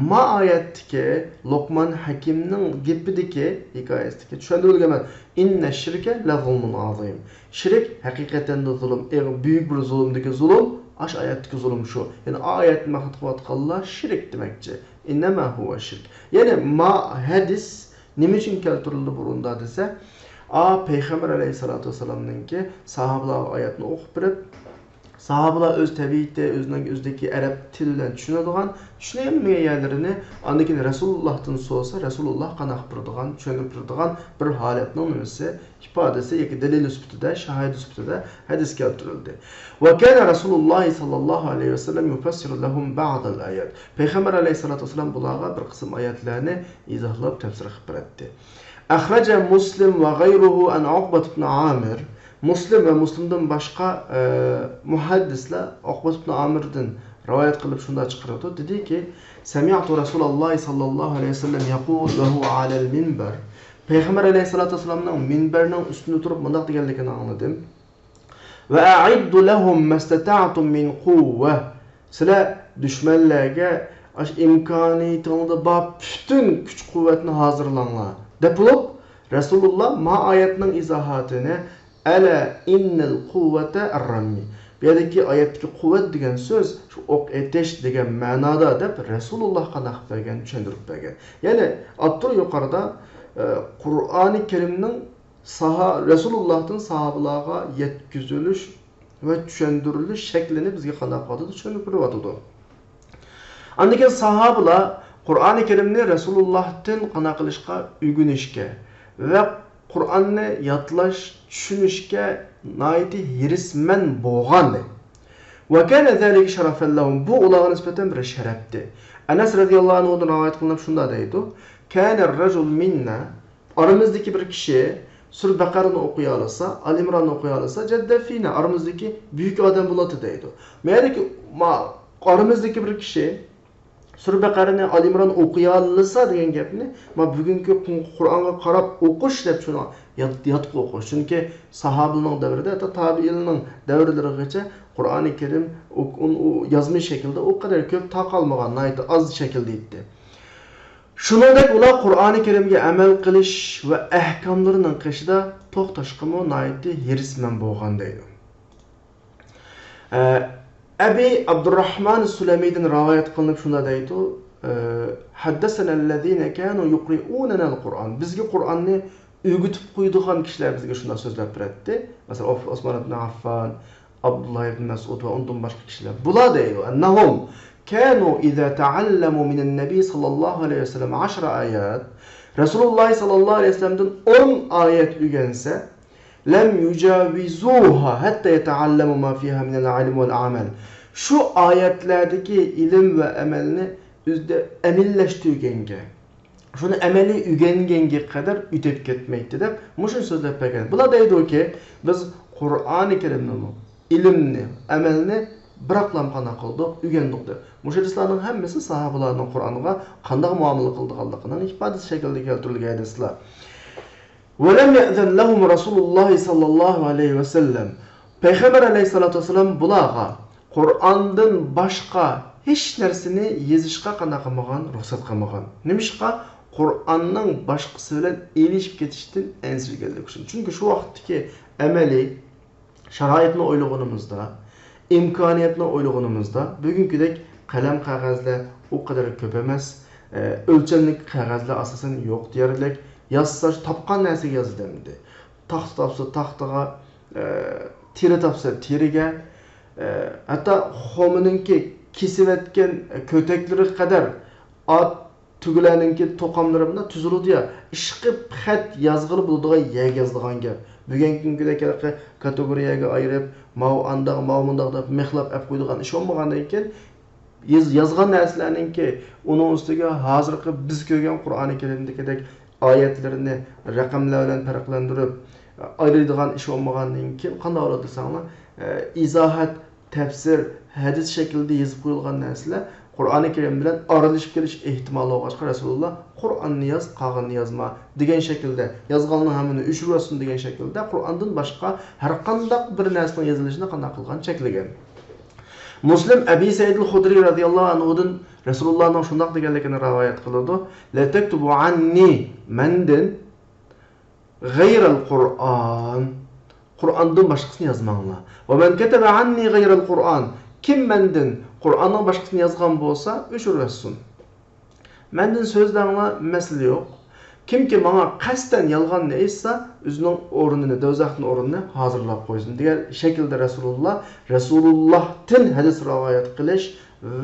ما ئايەتتىكى لوقمان ھەكىمنىڭ گېپىدىكى، ھېكايىسىدىكى چۈشەندۈرۈلگەن مەن، ئىننە شىركە لەزۇلمۇن ئازىم. شىرك ھەقىقەتەن زۇلۇم، ئېغ-، بۈيۈك بىر زۇلۇمدىكى زۇلۇم، ئاش ئايەتتىكى زۇلۇم شۇ. يەنى ئايەتنى مەقسەت قىلىۋاتقانلار شىرك دېمەكچى. ئىننەما ھۇۋە شىرك. يەنى ما ھەدىس نېمە ئۈچۈن كەلتۈرۈلدى بۇرۇندا دېسە، ئا، پەيغەمبەر ئەلەيھىسسالاتۇ ۋەسسالامنىڭكى ساھابىلارغا ئايەتنى ئوقۇپ بېرىپ، ساھابىلار ئۆز تەبىئىتى، ئۆزىنىڭ ئۆزىدىكى ئەرەب تىلى بىلەن چۈشىنىدىغان، چۈشىنەلمىگەن يەرلىرىنى ئاندىن كېيىن رەسۇلۇللاھتىن سورىسا، رەسۇلۇللاھ قانداق بېرىدىغان، چۈشەندۈرۈپ بېرىدىغان بىر ھالەتنىڭ نېمىسى، ئىپادىسى ياكى دەلىلى سۈپىتىدە، شاھىدى سۈپىتىدە ھەدىس كەلتۈرۈلدى. ۋە كان رەسۇلۇللاھ ساللاللاھۇ ئەلەيھى ۋەسەللەم يۇفەسسىرۇ لەھۇم بەئزەل ئايات. پەيغەمبەر ئەلەيھىسسالاتۇ ۋەسسالام بۇلارغا بىر قىسىم ئايەتلەرنى ئىزاھلاپ تەپسىر قىلىپ بېرەتتى. ئەخرەجە مۇسلىم ۋە غەيرۇھۇ ئەن ئۇقبەت ئىبن ئامىر. مۇسلىم ۋە مۇسلىمدىن باشقا، ئە، مۇھەددىسلەر ئۇقبەت ئىبن ئامىردىن رىۋايەت قىلىپ شۇنداق چىقىرىدۇ. دېدىكى، سەمىئتۇ رەسۇلاللاھ ساللاللاھۇ ئەلەيھى ۋەسەللەم يەقۇل ۋە ھۇۋە ئەلەل مىنبەر. پەيغەمبەر ئەلەيھىسسالاتۇ ۋەسسالامنىڭ مىنبەرنىڭ ئۈستىندە تۇرۇپ مۇنداق دېگەنلىكىنى ئاڭلىدىم. ۋە ئەئىددۇ لەھۇم مەستەتەئتۇم مىن قۇۋۋە. سىلەر دۈشمەنلەرگە ئاشۇ ئىمكانىيىتىڭلاردا بار پۈتۈن كۈچ-قۇۋۋەتنى ھازىرلاڭلار، دەپ بولۇپ، رەسۇلۇللاھ ما ئايەتنىڭ ئىزاھاتىنى، ئەلا ئىننەل قۇۋۋەتە ئەررەمي. بۇ يەردىكى ئايەتتىكى قۇۋۋەت دېگەن سۆز شۇ ئوق ئېتىش دېگەن مەنادا، دەپ رەسۇلۇللاھ قانداق قىلىپ بەرگەن، چۈشەندۈرۈپ بەرگەن. يەنى ئاپتور يۇقىرىدا، ئە، قۇرئانى كەرىمنىڭ ساھا-، رەسۇلۇللاھتىن ساھابىلارغا يەتكۈزۈلۈش ۋە چۈشەندۈرۈلۈش شەكلىنى بىزگە قانداق قىلىۋاتىدۇ؟ چۈشەندۈرۈپ بېرىۋاتىدۇ. ئاندىن كېيىن ساھابىلار قۇرئانى كەرىمنى رەسۇلۇللاھتىن قانداق قىلىشقا ئۆگىنىشكە ۋە قۇرئاننى يادلاش، چۈشىنىشكە ناھايىتى ھېرىسمەن بولغانىدى. ۋە كانە زالىكە شەرەفەن لەھۇم، بۇ ئۇلارغا نىسبەتەن بىر شەرەپتى. ئەنەس رەزىيەللاھۇ ئەنھۇدىن رىۋايەت قىلىنىپ شۇنداق دەيدۇ، كانە رەجۇل مىننا، ئارىمىزدىكى بىر كىشى سۈرە بەقەرىنى ئوقۇيالىسا، ئال ئىمراننى ئوقۇيالىسا، جەددە فىنا، ئارىمىزدىكى بۈيۈك ئادەم بولاتتى دەيدۇ. مەيەردىكى، ما-، ئارىمىزدىكى بىر كىشى سۈرە بەقەرىنى، ئال ئىمراننى ئوقۇيالىسا دېگەن گەپنى، ما بۈگۈنكى قۇ-، قۇرئانغا قاراپ ئوقۇش دەپ شۇنى ياد-، يادقا ئوقۇش. چۈنكى ساھابىلەرنىڭ دەۋرىدە، ھەتتا تابىئىننىڭ دەۋرلىرىگىچە قۇرئانى كەرىم ئۇ-، ئۇ-، ئۇ يازما شەكىلدە ئۇ قەدەر كۆپ تارقالمىغان، ناھايىتى ئاز شەكىلدە ئىدى. شۇنىڭدەك ئۇلار قۇرئانى كەرىمگە ئەمەل قىلىش ۋە ئەھكاملىرىنىڭ قېشىدا توختاشقىمۇ ناھايىتى ھېرىسمەن بولغان دەيدۇ. ئە، ئەبى ئابدۇرراھمان سۇلەمىدىن رىۋايەت قىلىنىپ شۇنداق دەيدۇ، ئە، ھەددەسەنەللەزىنە كانۇ يۇقرىئۇنەنەل قۇرئان. بىزگە قۇرئاننى ئۆگىتىپ قويىدىغان كىشىلەر بىزگە شۇنداق سۆزلەپ بېرەتتى. مەسىلەن، ئوس-، ئوسمان ئىبن ئەففان، ئابدۇللا ئىبن مەسئۇد ۋە ئۇندىن باشقا كىشىلەر. بۇلار دەيدۇ، ئەننەھۇم كانۇ ئىزا تەئەللەمۇ مىنەن نەبىي ساللاللاھۇ ئەلەيھى ۋەسەللەم ئەشرە ئايات. رەسۇلۇللاھ ساللاللاھۇ ئەلەيھى ۋەسەللەمدىن ئون ئايەت ئۆگەنسە، لەم يۇجاۋىزۇھا ھەتتا يەتەئەللەمۇ ما فىھا مىنەل ئىلمى ۋەل ئەمەل. شۇ ئايەتلەردىكى ئىلىم ۋە ئەمەلنى ئۆزىدە ئەمەللەشتۈرگەنگە، شۇنى ئەمەلىي ئۆگەنگەنگە قەدەر ئۆتۈپ كەتمەيتتى دەپ مۇشۇنى سۆزلەپ بەرگەن. بۇلار دەيدۇكى، بىز قۇرئانى كەرىمنىمۇ، ئىلىمنى، ئەمەلنى بىراقلا قانداق قىلدۇق، ئۆگەندۇق دەپ. مۇشۇ ھەدىسلەرنىڭ ھەممىسى ساھابىلارنىڭ قۇرئانغا قانداق مۇئامىلە قىلىدىغانلىقىنىڭ ئىپادىسى شەكلىدە كەلتۈرۈلگەن ھەدىسلەر. ولم يأذن لهم رسول الله صلى الله عليه وسلم. پەيغەمبەر ئەلەيھىسسالاتۇ ۋەسسالام بۇلارغا قۇرئاندىن باشقا ھېچ نەرسىنى يېزىشقا قانداق قىلمىغان، رۇخسەت قىلمىغان. نېمىشقا؟ قۇرئاننىڭ باشقىسى بىلەن ئېلىشىپ كېتىشتىن ئەنسىرىگەنلىكى ئۈچۈن. چۈنكى شۇ ۋاقىتتىكى ئەمەلىي شارائىتنى ئويلىغىنىمىزدا، ئىمكانىيەتنى ئويلىغىنىمىزدا، بۈگۈنكىدەك قەلەم قەغەزلەر ئۇ قەدەر كۆپ ئەمەس. ئە، ئۆلچەملىك قەغەزلەر ئاساسەن يوق دېيەرلىك. يازسا تاپقان نەرسىگە يازىدۇ ئەمدى. تاختا تاپسا تاختىغا، ئە، تېرە تاپسا تېرىگە، ئە، ھەتتا خۇمىنىڭكى كېسىۋەتكەن كۆتەكلىرىگە قەدەر ئات تۈگىلەرنىڭكى توقۇملىرى مۇنداق تۈزۈلىدۇ يا، ئىشقىپ خەت يازغىلى بولىدىغان يەرگە يازىدىغان گەپ. بۈگۈنكى كۈنكىدەك ھېلىقى كاتېگورىيەگە ئايرىپ، ماۋۇ ئانداق، ماۋۇ مۇنداق دەپ مىخلاپ ئەپ قويىدىغان ئىش بولمىغاندىن كېيىن، ياز-، يازغان نەرسىلەرنىڭكى ئۇنىڭ ئۈستىگە ھازىرقى بىز كۆرگەن قۇرئانى كەرىمدىكىدەك ئايەتلىرىنى رەقەملەر بىلەن پەرقلەندۈرۈپ ئايرىيدىغان ئىش بولمىغاندىن كېيىن قانداق بولىدۇ دېسەڭلار، ئە، ئىزاھات، تەپسىر، ھەدىس شەكلىدە يېزىپ قويۇلغان نەرسىلەر قۇرئانى كەرىم بىلەن ئارىلىشىپ كېلىش ئېھتىمالى بولغاچقا، رەسۇلۇللا «قۇرئاننى ياز، قالغىنىنى يازما» دېگەن شەكىلدە، «يازغانلارنىڭ ھەممىنى ئۆچۈرۈۋەتسۇن» دېگەن شەكىلدە قۇرئاندىن باشقا ھەرقانداق بىر نەرسىنىڭ يېزىلىشىنى قانداق قىلغان؟ چەكلىگەن. مۇسلىم ئەبى سەئىد ئەل خۇدرى رەزىياللاھۇ ئەنھۇدىن رەسۇلۇللانىڭ شۇنداق دېگەنلىكىنى رىۋايەت قىلىدۇ: «لا تكتبوا عني»، مەندىن، «غير القرآن»، قۇرئاندىن باشقىسىنى يازماڭلار. «ومن كتب عني غير القرآن»، كىم مەندىن قۇرئاننىڭ باشقىسىنى يازغان بولسا، ئۆچۈرۈۋەتسۇن. مەندىن سۆزلەڭلار، مەسىلە يوق. كىمكى ماڭا قەستەن يالغاننى ئېيتسا، ئۆزىنىڭ ئورنىنى، دوزاختىن ئورنىنى ھازىرلاپ قويسۇن، دېگەن شەكىلدە رەسۇلۇللا، رەسۇلۇللاھتىن ھەدىس رىۋايەت قىلىش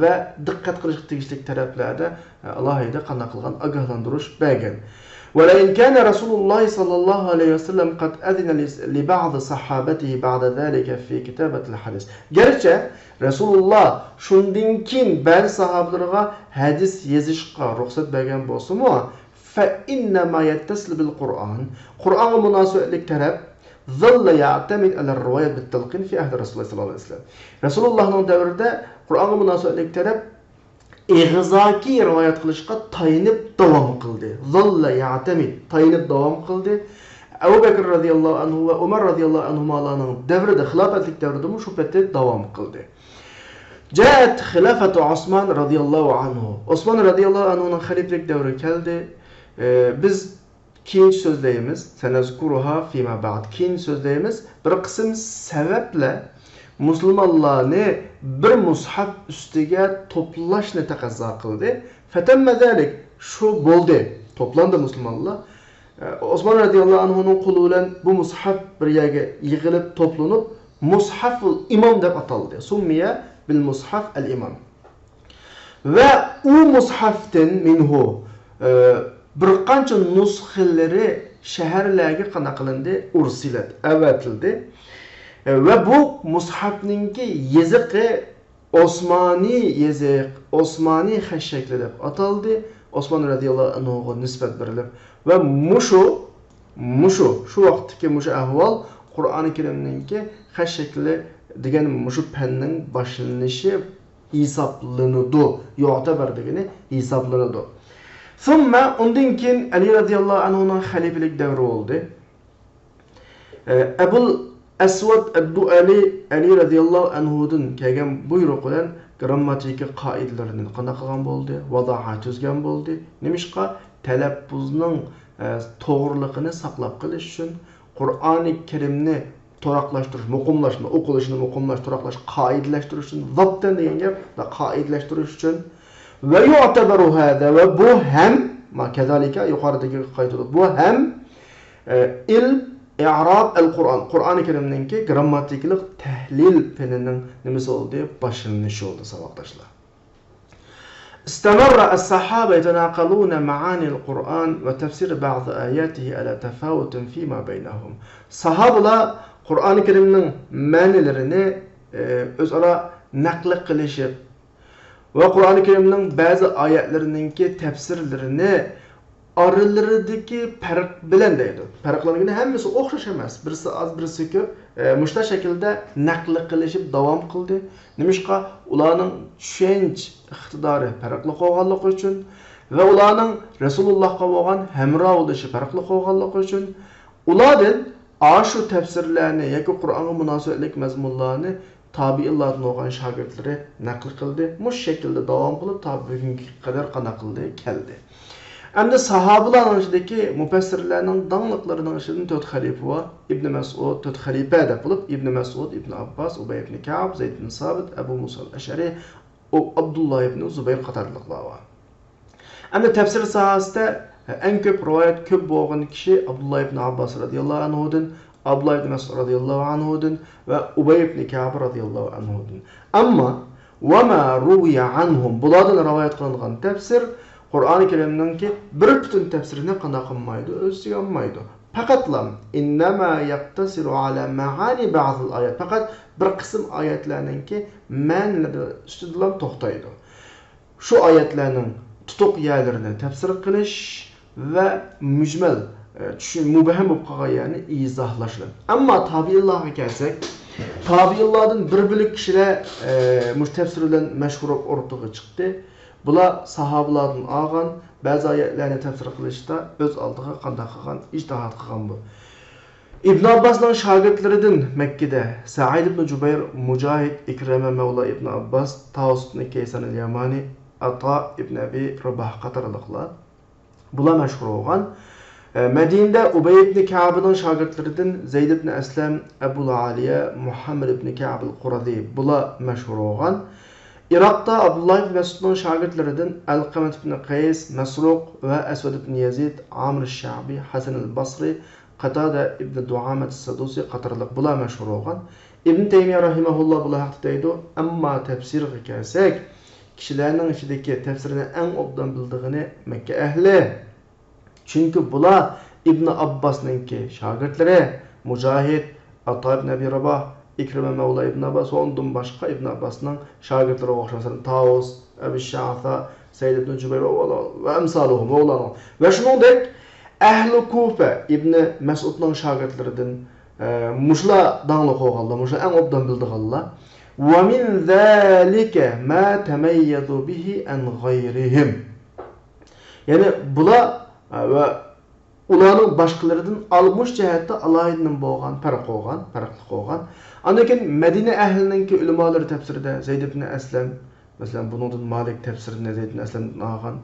ۋە دىققەت قىلىشقا تېگىشلىك تەرەپلەردە ئالاھىدە قانداق قىلغان ئاگاھلاندۇرۇش بەرگەن. ولئن كان رسول الله صلى الله عليه وسلم قد أذن لبعض صحابته بعد ذلك في كتابة الحديث. گەرچە رەسۇلۇللا شۇندىن كېيىن بەزى ساھابىلىرىغا ھەدىس يېزىشقا رۇخسەت بەرگەن بولسىمۇ، فإن ما يتصل بالقرآن، قۇرئانغا مۇناسىۋەتلىك تەرەپ، ظل يعتمد على الرواية بالتلقين في عهد رسول الله صلى الله عليه وسلم. رەسۇلۇللانىڭ دەۋرىدە قۇرئانغا مۇناسىۋەتلىك تەرەپ ئېغىزاكى رىۋايەت قىلىشقا تايىنىپ داۋام قىلدى. ظل يعتمد، تايىنىپ داۋام قىلدى. ئەبۇ بەكرى رەزىياللاھۇ ئەنھۇ ۋە ئۆمەر رەزىياللاھۇ ئەنھۇمالارنىڭ دەۋرىدە، خىلاپەتلىك دەۋرىدىمۇ شۇ پېتى داۋام قىلدى. جاءت خلافة عثمان رضي الله عنه. ئوسمان رەزىياللاھۇ ئەنھۇنىڭ خەلىپىلىك دەۋرى كەلدى. ئى، بىز كېيىنچە سۆزلەيمىز. سنذكرها فيما بعد. كېيىن سۆزلەيمىز. بىر قىسىم سەۋەبلەر مۇسۇلمانلارنى بىر مۇسھەف ئۈستىگە توپلاشنى تەقەززا قىلدى. فتم ذلك. شۇ بولدى. توپلاندى مۇسۇلمانلار. ئوسمان رەزىياللاھۇ ئەنھۇنىڭ قولى بىلەن بۇ مۇسھەف بىر يەرگە يىغىلىپ، توپلىنىپ، مۇسھەفۇل ئىمام دەپ ئاتالدى. سمي بالمصحف الإمام. ۋە ئۇ مۇسھەفتىن، مىنھۇ، ئە، بىر قانچە نۇسخىلىرى شەھەرلەرگە قانداق قىلىندى؟ ئۇرسىلەت، ئەۋەتىلدى. ئە، ۋە بۇ مۇسھەفنىڭكى يېزىقى ئوسمانىي يېزىق، ئوسمانىي خەت شەكلى دەپ ئاتالدى، ئوسمان رەزىياللاھۇ ئەنھۇغا نىسبەت بېرىلىپ. ۋە مۇشۇ، مۇشۇ، شۇ ۋاقىتتىكى مۇشۇ ئەھۋال قۇرئانى كەرىمنىڭكى خەت شەكلى دېگەن مۇشۇ پەننىڭ باشلىنىشى ھېسابلىنىدۇ. يۇعتەبەر دېگىنى ھېسابلىنىدۇ. ثم، ئۇندىن كېيىن ئەلى رەزىياللاھۇ ئەنھۇنىڭ خەلىپىلىك دەۋرى بولدى. ئەبۇل ئەسۋەد ئەددۇئەلى ئەلى رەزىياللاھۇ ئەنھۇدىن كەلگەن بۇيرۇق بىلەن گرامماتىكا قائىدىلىرىنى قانداق قىلغان بولدى؟ ۋازاھە تۈزگەن بولدى. نېمىشقا؟ تەلەپپۇزنىڭ، ئە، توغرىلىقىنى ساقلاپ قېلىش ئۈچۈن، قۇرئانى كەرىمنى تۇراقلاشتۇرۇش، مۇقىملاشنى، ئوقۇلۇشىنى مۇقىملاش، تۇراقلاش، قائىدىلەشتۈرۈش ئۈچۈن، زاپتەن دېگەن گەپ، قائىدىلەشتۈرۈش ئۈچۈن. ۋە يۇئتەبەرۇ ھازا، ۋە بۇ ھەم، ما كەزالىكە، يۇقىرىدىكىگە قايتىدۇق. بۇ ھەم، ئە، ئىل ئىئراب ئەل قۇرئان، قۇرئانى كەرىمنىڭكى گرامماتىكىلىق تەھلىل پېنىنىڭ نېمىسى بولدى؟ باشلىنىشى بولدى، ساۋاقداشلار. استمر الصحابة يتناقلون معاني القرآن وتفسير بعض آياته على تفاوت فيما بينهم. ساھابىلار قۇرئانى كەرىمنىڭ مەنىلىرىنى، ئى، ئۆزئارا نەقلى قىلىشىپ ۋە قۇرئانى كەرىمنىڭ بەزى ئايەتلىرىنىڭكى تەپسىرلىرىنى ئارىلىرىدىكى پەرق بىلەن دەيدۇ. پەرقلەنگىنى ھەممىسى ئوخشاش ئەمەس. بىرسى ئاز، بىرسى كۆپ. ئە، مۇشۇنداق شەكىلدە نەقىل قىلىشىپ داۋام قىلدى. نېمىشقا؟ ئۇلارنىڭ چۈشەنچە ئىقتىدارى پەرقلىق بولغانلىقى ئۈچۈن ۋە ئۇلارنىڭ رەسۇلۇللاھقا بولغان ھەمراھ بولۇشى پەرقلىق بولغانلىقى ئۈچۈن ئۇلاردىن ئاشۇ تەپسىرلەرنى ياكى قۇرئانغا مۇناسىۋەتلىك مەزمۇنلارنى تابىئىنلاردىن بولغان شاگىرتلىرى نەقىل قىلدى. مۇشۇ شەكىلدە داۋام قىلىپ، تا بۈگۈنگە قەدەر قانداق قىلدى؟ كەلدى. ئەمدى ساھابىلارنىڭ ئىچىدىكى مۇپەسسىرلەرنىڭ داڭلىقلىرىنىڭ ئىچىدىن تۆت خەلىپە بار. ئىبنى مەسئۇد، تۆت خەلىپە دەپ بولۇپ، ئىبنى مەسئۇد، ئىبنى ئابباس، ئۇبەي ئىبنى كەئب، زەيد ئىبنى سابىت، ئەبۇ مۇسا ئەشئەرى، ئۇ ئابدۇللا ئىبنى زۇبەير قاتارلىقلار بار. ئەمدى تەپسىر ساھەسىدە ئەڭ كۆپ رىۋايەت كۆپ بولغان كىشى ئابدۇللا ئىبنى ئابباس رەزىياللاھۇ ئەنھۇدىن، ئابدۇللا ئىبنى مەسئۇد رەزىياللاھۇ ئەنھۇدىن ۋە ئۇبەي ئىبنى كەئب رەزىياللاھۇ ئەنھۇدىن. ئەمما، ۋەما رۇۋىيە ئەنھۇم، بۇلاردىن رىۋايەت قىلىنغان تەپسىر، قۇرئانى كەرىمنىڭكى بىر پۈتۈن تەپسىرىنى قانداق قىلمايدۇ، ئۆز ئىچىگە ئالمايدۇ. پەقەتلا، ئىننەما يەقتەسىرۇ ئەلا مەئانى بەزىل ئايات، پەقەت بىر قىسىم ئايەتلەرنىڭكى مەنىلىرى ئۈستىدىلا توختايدۇ. شۇ ئايەتلەرنىڭ تۇتۇق يەرلىرىنى تەپسىر قىلىش ۋە مۈجمەل، ئە، چۈشۈن-، مۇبھەم بولۇپ قالغان يەرنى ئىزاھلاش بىلەن. ئەمما تابىئىنلارغا كەلسەك، تابىئىنلاردىن بىر بۆلەك كىشىلەر، ئە، مۇشۇ تەپسىر بىلەن مەشھۇر بولۇپ ئوتتۇرىغا چىقتى. بۇلار ساھابىلەردىن ئالغان، بەزى ئايەتلەرنى تەپسىر قىلىشتا ئۆز ئالدىغا قانداق قىلغان، ئىجتىھات قىلغان بۇ. ئىبن ئابباسنىڭ شاگىرتلىرىدىن مەككىدە سەئىد ئىبن جۇبەير، مۇجاھىد، ئىكرىمە مەۋلا ئىبن ئابباس، تاۋۇس ئىبن كەيسان ئەل يامانى، ئاتا ئىبن ئەبى راباھ قاتارلىقلار. بۇلار مەشھۇر بولغان. ئە، مەدىنىدە ئۇبەي ئىبن كەئبنىڭ شاگىرتلىرىدىن زەيد ئىبن ئەسلەم، ئەبۇل ئالىيە، مۇھەممەد ئىبن كەئب ئەل قۇرەزى، بۇلار مەشھۇر بولغان. ئىراقتا ئابدۇللا ئىبن مەسئۇدنىڭ شاگىرتلىرىدىن ئەلقەمەت ئىبن قەيس، مەسرۇق ۋە ئەسۋەد ئىبن يەزىد، ئامىر شەئبى، ھەسەن ئەل بەسرى، قاتادە ئىبن دۇئامەت سەدۇسى قاتارلىق بۇلار مەشھۇر بولغان. ئىبن تەيمىيە رەھىمەھۇللا بۇلار ھەقتە دەيدۇ، ئەمما تەپسىرغا كەلسەك، كىشىلەرنىڭ ئىچىدىكى تەپسىرنى ئەڭ ئوبدان بىلىدىغىنى مەككە ئەھلى. چۈنكى بۇلار ئىبن ئابباسنىڭكى شاگىرتلىرى، مۇجاھىد، ئاتا ئىبن ئەبى راباھ، ئىكرىمە مەۋلا ئىبن ئابباس ۋە ئۇندىن باشقا ئىبن ئابباسنىڭ شاگىرتلىرىغا ئوخشاش، مەسىلەن، تاۋۇس، ئەبى شەئسە، سەئىد ئىبن جۇبەير ۋە، ۋە ئەمسالۇھۇم، ۋە ئۇلارنىڭ. ۋە شۇنىڭدەك ئەھلى كۇفە ئىبن مەسئۇدنىڭ شاگىرتلىرىدىن، ئە، مۇشۇلار داڭلىق بولغانلار، مۇشۇلار ئەڭ ئوبدان بىلىدىغانلار. ومن ذلك ما تميزوا به عن غيرهم. يەنى بۇلار، ئە، ۋە ئۇلارنىڭ باشقىلىرىدىن ئال-، مۇشۇ جەھەتتە ئالاھىدە نېمە بولغان، پەرق بولغان، پەرقلىق بولغان. ئاندىن كېيىن مەدىنە ئەھلىنىڭكى ئۆلىمالىرى تەپسىرىدە زەيد ئىبن ئەسلەم، مەسىلەن، بۇنىڭدىن مالىك تەپسىرىنى زەيد ئىبن ئەسلەمدىن ئالغان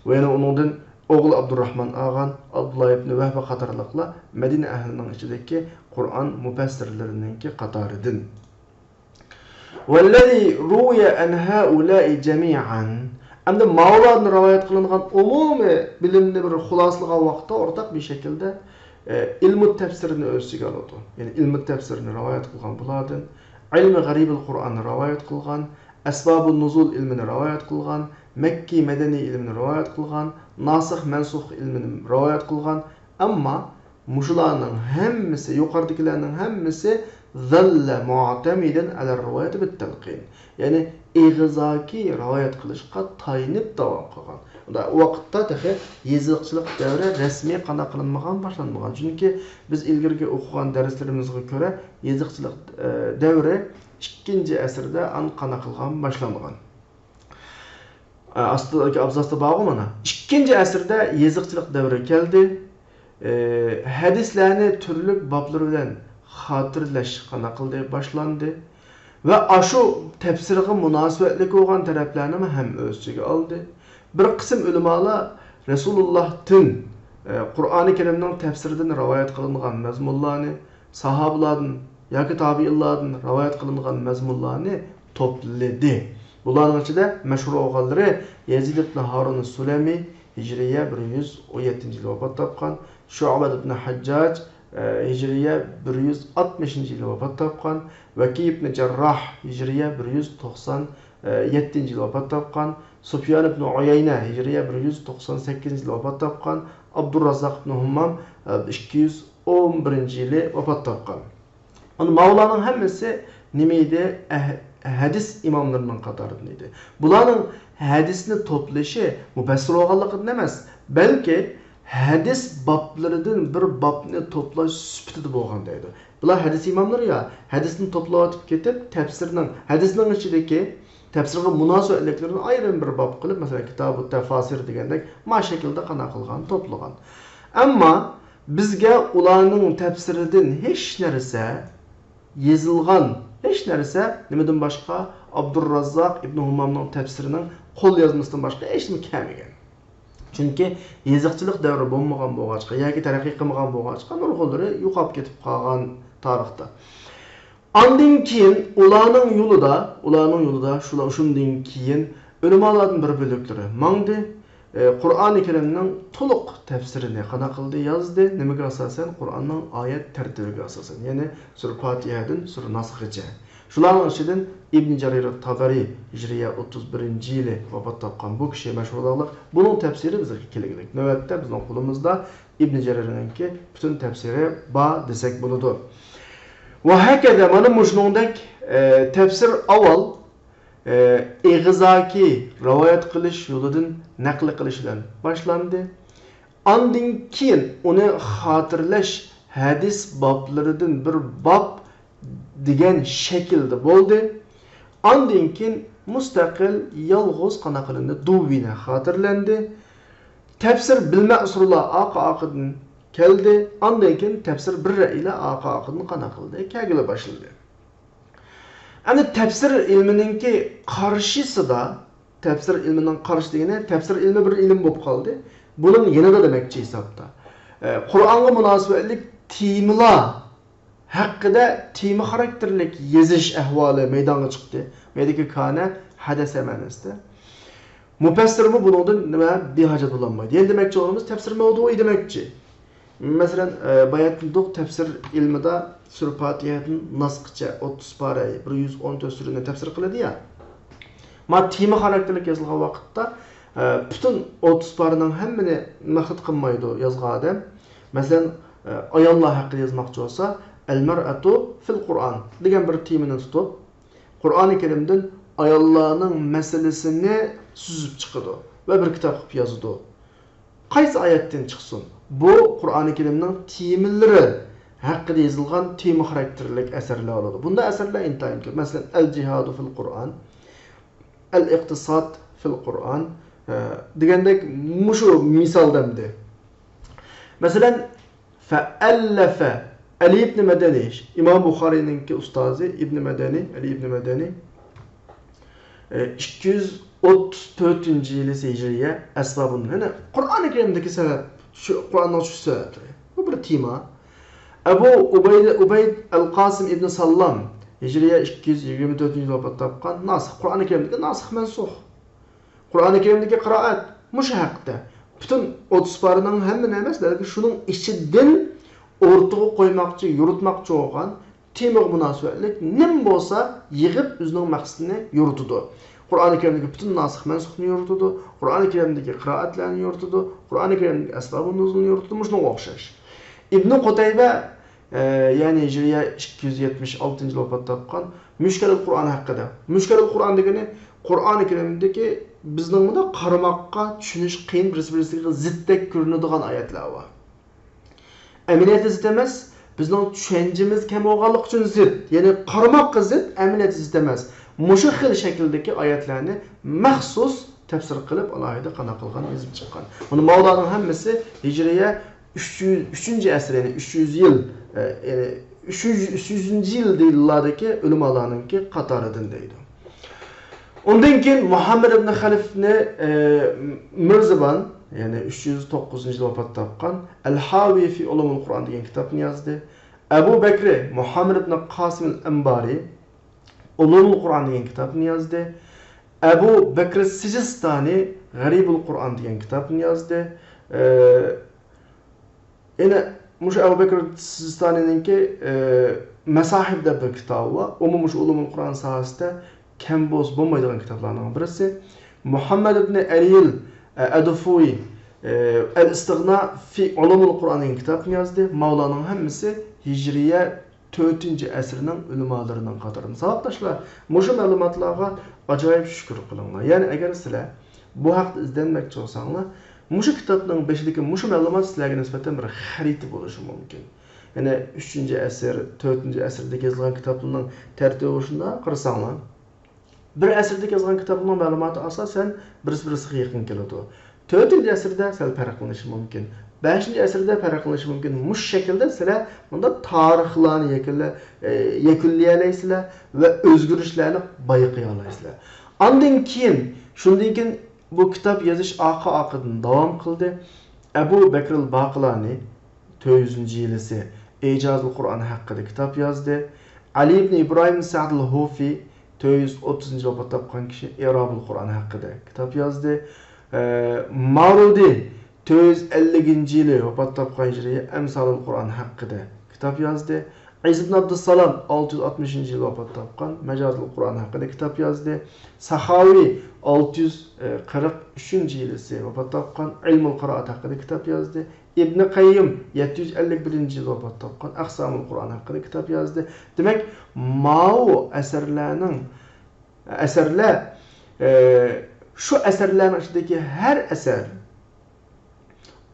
ۋە يەنە ئۇنىڭدىن ئوغلى ئابدۇرراھمان ئالغان، ئابدۇللا ئىبن ۋەھبە قاتارلىقلار مەدىنە ئەھلىنىڭ ئىچىدىكى قۇرئان مۇپەسسىرلىرىنىڭكى قاتارىدىن. والذي روي عن هؤلاء جميعا. ئەمدى ماۋۇلاردىن رىۋايەت قىلىنغان ئومۇمىي بىلىمنى بىر خۇلاسىلىغان ۋاقىتتا ئورتاق بىر شەكىلدە، ئە، ئىلمۇ تەپسىرنى ئۆز ئىچىگە ئالىدۇ. يەنى ئىلمۇ تەپسىرنى رىۋايەت قىلغان بۇلاردىن، ئىلمى غەرىبىل قۇرئاننى رىۋايەت قىلغان، ئەسبابۇ نۇزۇل ئىلمىنى رىۋايەت قىلغان، مەككى مەدەنىي ئىلمىنى رىۋايەت قىلغان، ناسىخ مەنسۇخ ئىلمىنى رىۋايەت قىلغان، ئەمما مۇشۇلارنىڭ ھەممىسى، يۇقىرىدىكىلەرنىڭ ھەممىسى ظل معتمدا على الرواية بالتلقين. يەنى ئېغىزاكى رىۋايەت قىلىشقا تايىنىپ داۋام قىلغان. ئۇ ۋاقىتتا تېخى يېزىقچىلىق دەۋرى رەسمىي قانداق قىلىنمىغان، باشلانمىغان. چۈنكى بىز ئىلگىرىكى ئوقۇغان دەرسلىرىمىزغا كۆرە، يېزىقچىلىق، ئە، دەۋرى ئىككىنچى ئەسىردە ئان قانداق قىلغان، باشلانغان. ئە، ئاستىدىكى ئابزاستا بارغۇ مانا. ئىككىنچى ئەسىردە يېزىقچىلىق دەۋرى كەلدى. ئە، ھەدىسلەرنى تۈرلۈك بابلىرى بىلەن خاتىرىلەش قانداق قىلدى؟ باشلاندى. ۋە ئاشۇ تەپسىرغا مۇناسىۋەتلىك بولغان تەرەپلەرنىمۇ ھەم ئۆز ئىچىگە ئالدى. بىر قىسىم ئۆلىمالار رەسۇلۇللاھتىن، ئە، قۇرئانى كەرىمنىڭ تەپسىرىدىن رىۋايەت قىلىنغان مەزمۇنلارنى، ساھابىلاردىن ياكى تابىئىنلاردىن رىۋايەت قىلىنغان مەزمۇنلارنى توپلىدى. بۇلارنىڭ ئىچىدە مەشھۇر بولغانلىرى يەزىد ئىبن ھارۇن سۇلەمى، ھىجرىيە بىر يۈز ئون يەتتىنچى يىل ۋاپات تاپقان، شۇئبەت ئىبن ھەججاج، ئە، ھىجرىيە بىر يۈز ئاتمىشىنچى يىل ۋاپات تاپقان، ۋەكى ئىبن جەرراھ، ھىجرىيە بىر يۈز توقسان يەتتىنچى يىل ۋاپات تاپقان، سۇفيان ئىبن ئۇيەينە، ھىجرىيە بىر يۈز توقسان سەككىزىنچى يىل ۋاپات تاپقان، ئابدۇرراززاق ئىبن ھۇممام، ئىككى يۈز ئون بىرىنچى يىلى ۋاپات تاپقان. ئەنە ماۋۇلارنىڭ ھەممىسى نېمە ئىدى؟ ئەھ-، ھەدىس ئىماملىرىنىڭ قاتارىدىن ئىدى. بۇلارنىڭ ھەدىسنى توپلىشى مۇپەسسىر بولغانلىقىدىن ئەمەس، بەلكى ھەدىس بابلىرىدىن بىر بابنى توپلاش سۈپىتىدە بولغان دەيدۇ. بۇلار ھەدىس ئىماملىرى يا، ھەدىسنى توپلاۋېتىپ كېتىپ، تەپسىرنىڭ، ھەدىسنىڭ ئىچىدىكى تەپسىرغا مۇناسىۋەتلىكلىرىنى ئايرىم بىر باب قىلىپ، مەسىلەن، كىتابۇ تەفاسىر دېگەندەك، ما شەكىلدە قانداق قىلغان، توپلىغان. ئەمما بىزگە ئۇلارنىڭ تەپسىرىدىن ھېچ نەرسە يېزىلغان، ھېچ نەرسە، نېمىدىن باشقا، ئابدۇرراززاق ئىبنى ھۇمامنىڭ تەپسىرىنىڭ قوليازمىسىدىن باشقا ھېچنېمە كەلمىگەن. چۈنكى يېزىقچىلىق دەۋرى بولمىغان بولغاچقا ياكى تەرەققىي قىلمىغان بولغاچقا، نۇرغۇنلىرى يوقاپ كېتىپ قالغان تارىختا. ئاندىن كېيىن ئۇلارنىڭ يولىدا، ئۇلارنىڭ يولىدا شۇلا-، شۇندىن كېيىن ئۆلىمالاردىن بىر بۆلەكلىرى ماڭدى. ئى، قۇرئانى كەرىمنىڭ تولۇق تەپسىرىنى قانداق قىلدى، يازدى. نېمىگە ئاساسەن؟ قۇرئاننىڭ ئايەت تەرتىپىگە ئاساسەن. يەنى سۈرە پاتىھەدىن سۈرە ناسغىچە. شۇلارنىڭ ئىچىدىن ئىبن جەرىر تابەرى ھىجرىيە ئوتتۇز بىرىنچى يىلى ۋاپات تاپقان بۇ كىشى مەشھۇرلۇقلۇق. بۇنىڭ تەپسىرى بىزگە كېلەرلىك نۆۋەتتە بىزنىڭ قولىمىزدا ئىبن جەرىرنىڭكى پۈتۈن تەپسىرى بار دېسەك بولىدۇ. ۋە ھەكەزا، مانا مۇشۇنىڭدەك، ئە، تەپسىر ئاۋۋال، ئە، ئېغىزاكى رىۋايەت قىلىش يولىدىن نەقىل قىلىش بىلەن باشلاندى. ئاندىن كېيىن ئۇنى خاتىرىلەش ھەدىس بابلىرىدىن بىر باب دېگەن شەكىلدە بولدى. ئاندىن كېيىن مۇستەقىل، يالغۇز قانداق قىلىندى؟ دۇۋۋىنە خاتىرىلەندى. تەپسىر بىل مەسۇرلار ئارقا-ئارقىدىن كەلدى. ئاندىن كېيىن تەپسىر بىر رەئىلەر ئارقا-ئارقىدىن قانداق قىلدى؟ كەلگىلى باشلىدى. ئەمدى تەپسىر ئىلمىنىڭكى قارشىسىدا، تەپسىر ئىلمىنىڭ قارشى دېگىنى، تەپسىر ئىلمى بىر ئىلىم بولۇپ قالدى. بۇنىڭ يېنىدا دېمەكچى ھېسابتا. ئە، قۇرئانغا مۇناسىۋەتلىك تېمىلار ھەققىدە تېما خاراكتېرلىك يېزىش ئەھۋالى مەيدانغا چىقتى. مەيدىكى كانە ھەدەسە مەنىسىدە. مۇپەسسىرمۇ بۇنىڭدىن نېمە بىھاجەت بولالمايدۇ. يەنە دېمەكچى بولغىنىمىز تەپسىر مەۋدۇئى دېمەكچى. مەسىلەن، ئە، بايا ئېيتتۇق، تەپسىر ئىلمىدا سۈرە پاتىھەدىن ناسقىچە ئوتتۇز پارە، بىر يۈز ئون تۆت سۈرىنى تەپسىر قىلىدۇ يا. ما تېما خاراكتېرلىك يازىلغان ۋاقىتتا، ئە، پۈتۈن ئوتتۇز پارىنىڭ ھەممىنى مەقسەت قىلمايدۇ يازغان ئادەم. مەسىلەن، ئە، ئاياللار ھەققىدە يازماقچى بولسا، ئەل-مەرئەتۇ فىل قۇرئان دېگەن بىر تېمىنى تۇتۇپ، قۇرئانى كەرىمدىن ئاياللارنىڭ مەسىلىسىنى سۈزۈپ چىقىدۇ ۋە بىر كىتاب قىلىپ يازىدۇ. قايسى ئايەتتىن چىقسۇن، بۇ قۇرئانى كەرىمنىڭ تېمىلىرى ھەققىدە يېزىلغان تېما خاراكتېرلىك ئەسەرلەر بولىدۇ. بۇنداق ئەسەرلەر ئىنتايىن كۆپ. مەسىلەن، ئەل-جىھادۇ فىل قۇرئان، ئەل-ئىقتىساد فىل قۇرئان، ئە، دېگەندەك مۇشۇ مىسالدا ئەمدى. مەسىلەن، فەئەللەفە، ئەلى ئىبنى مەدەنى، ئىمام بۇخارىينىڭكى ئۇستازى ئىبنى مەدەنى، ئەلى ئىبنى مەدەنى، ئىككى يۈز ئوتتۇز تۆتىنچى يىلى ھىجرىيە، ئەسۋابۇن. يەنى قۇرئانى كەرىمدىكى سەۋەب، شۇ قۇرئاننىڭ چۈشۈش سەۋەبلىرى. بۇ بىر تېما. ئەبۇ ئۇبەيد، ئۇبەيد ئەل قاسىم ئىبنى ساللام، ھىجرىيە ئىككى يۈز يىگىرمە تۆتىنچى يىلى ۋاپات تاپقان، ناسىخ، قۇرئانى كەرىمدىكى ناسىخ مەنسۇخ. قۇرئانى كەرىمدىكى قىرائەت مۇشۇ ھەقتە. پۈتۈن ئوتتۇز پارىنىڭ ھەممىنى ئەمەس، بەلكى شۇنىڭ ئىچىدىن ئوتتۇرىغا قويماقچى، يورۇتماقچى بولغان تېمىغا مۇناسىۋەتلىك نېمە بولسا يىغىپ ئۆزىنىڭ مەقسىتىنى يورۇتىدۇ. قۇرئانى كەرىمدىكى پۈتۈن ناسىخ مەنسۇخنى يورۇتىدۇ، قۇرئانى كەرىمدىكى قىرائەتلەرنى يورۇتىدۇ، قۇرئانى كەرىمدىكى ئەسۋابۇن نۇزۇلنى يورۇتىدۇ، مۇشۇنىڭغا ئوخشاش. ئىبنى قۇتەيبە، ئە، يەنى ھىجرىيە ئىككى يۈز يەتمىش ئالتىنچى يىلى ۋاپات تاپقان، مۇشكەلۇل قۇرئان ھەققىدە. مۇشكەلۇل قۇرئان دېگىنى قۇرئانى كەرىمدىكى بىزنىڭ بۇنداق قارىماققا، چۈشىنىش قىيىن، بىرسى-بىرسىگە زىتتەك كۆرۈنىدىغان ئايەتلەر بار. ئەمەلىيەتتە زىت ئەمەس، بىزنىڭ چۈشەنچىمىز كەم بولغانلىقى ئۈچۈن زىت، يەنى قارىماققا زىت، ئەمەلىيەتتە زىت ئەمەس. مۇشۇ خىل شەكىلدىكى ئايەتلەرنى مەخسۇس تەپسىر قىلىپ، ئالاھىدە قانداق قىلغان، يېزىپ چىققان. بۇنى ماۋلانىڭ ھەممىسى ھىجرىيە ئۈچ يۈز، ئۈچىنچى ئەسىر، يەنى ئۈچ يۈز يىل، ئە، يەنى ئۈچ يۈز، ئۈچ يۈزىنچى يىللاردىكى ئۆلىمالارنىڭكى قاتارىدىن دەيدۇ. ئۇندىن كېيىن مۇھەممەد ئىبن خەلىفنى، ئە، مىرزىبان، يەنى ئۈچ يۈز توققۇزىنچى يىلى ۋاپات تاپقان، ئەل-ھاۋى فى ئۇلۇمۇل قۇرئان دېگەن كىتابنى يازدى. ئەبۇ بەكرى مۇھەممەد ئىبن قاسىم ئەل-ئەنبارى ئۇلۇمۇل قۇرئان دېگەن كىتابنى يازدى. ئەبۇ بەكرى سىجىستانى غەرىبۇل قۇرئان دېگەن كىتابنى يازدى. ئە، يەنە مۇشۇ ئەبۇ بەكرى سىجىستانىنىڭكى، ئە، مەساھىب دەپ بىر كىتابى بار. ئۇمۇ مۇشۇ ئۇلۇمۇل قۇرئان ساھەسىدە كەم بولسا بولمايدىغان كىتابلارنىڭ بىرسى. مۇھەممەد ئىبنى ئەلىيىل، ئە، ئەدۇفۇي، ئە، ئەل-ئىستىغنا فى ئۇلۇمۇل قۇرئان دېگەن كىتابنى يازدى. ماۋلانىڭ ھەممىسى ھىجرىيە تۆتىنچى ئەسىرنىڭ ئۆلىمالىرىنىڭ قاتارىدا. ساۋاقداشلار، مۇشۇ مەلۇماتلارغا ئاجايىپ شۈكۈر قىلىڭلار. يەنى ئەگەر سىلەر بۇ ھەقتە ئىزدەنمەكچى بولساڭلار، مۇشۇ كىتابنىڭ بېشىدىكى مۇشۇ مەلۇمات سىلەرگە نىسبەتەن بىر خەرىتە بولۇشى مۇمكىن. يەنى ئۈچىنچى ئەسىر، تۆتىنچى ئەسىردە يېزىلغان كىتابلارنىڭ تەرتىپى شۇنداق قارىساڭلار، بىر ئەسىردە يازغان كىتابنىڭ مەلۇماتى ئاساسەن بىرسى-بىرسىگە يېقىن كېلىدۇ. تۆتىنچى ئەسىردە سەل پەرقلىنىشى مۇمكىن. بەشىنچى ئەسىردە پەرقلىنىشى مۇمكىن. مۇشۇ شەكىلدە سىلەر مۇنداق تارىخلارنى يەكۈنلە-، ئە، يەكۈنلىيەلەيسىلەر ۋە ئۆزگىرىشلەرنى بايقىيالايسىلەر. ئاندىن كېيىن، شۇندىن كېيىن بۇ كىتاب يېزىش ئارقا-ئارقىدىن داۋام قىلدى. ئەبۇ بەكرىل باقىلانى تۆت يۈزىنچى يىلىسى ئىجازۇل قۇرئان ھەققىدە كىتاب يازدى. ئەلى ئىبن ئىبراھىم سەئدىل ھۇفى تۆت يۈز ئوتتۇزىنچى يىلى ۋاپات تاپقان كىشى ئىرابۇل قۇرئان ھەققىدە كىتاب يازدى. ئە، مارۇدى تۆت يۈز ئەللىكىنچى يىلى ۋاپات تاپقان ھىجرىي ئەمسالۇل قۇرئان ھەققىدە كىتاب يازدى. ئىز ئىبن ئابدۇسسالام ئالتە يۈز ئاتمىشىنچى يىلى ۋاپات تاپقان مەجازۇل قۇرئان ھەققىدە كىتاب يازدى. ساخاۋى ئالتە يۈز قىرىق ئۈچىنچى يىلىسى ۋاپات تاپقان ئىلمۇل قىرائەت ھەققىدە كىتاب يازدى. ئىبنى قەييىم يەتتە يۈز ئەللىك بىرىنچى يىلى ۋاپات تاپقان ئەقسامۇل قۇرئان ھەققىدە كىتاب يازدى. دېمەك، ماۋۇ ئەسەرلەرنىڭ، ئەسەرلەر، ئە، شۇ ئەسەرلەرنىڭ ئىچىدىكى ھەر ئەسەر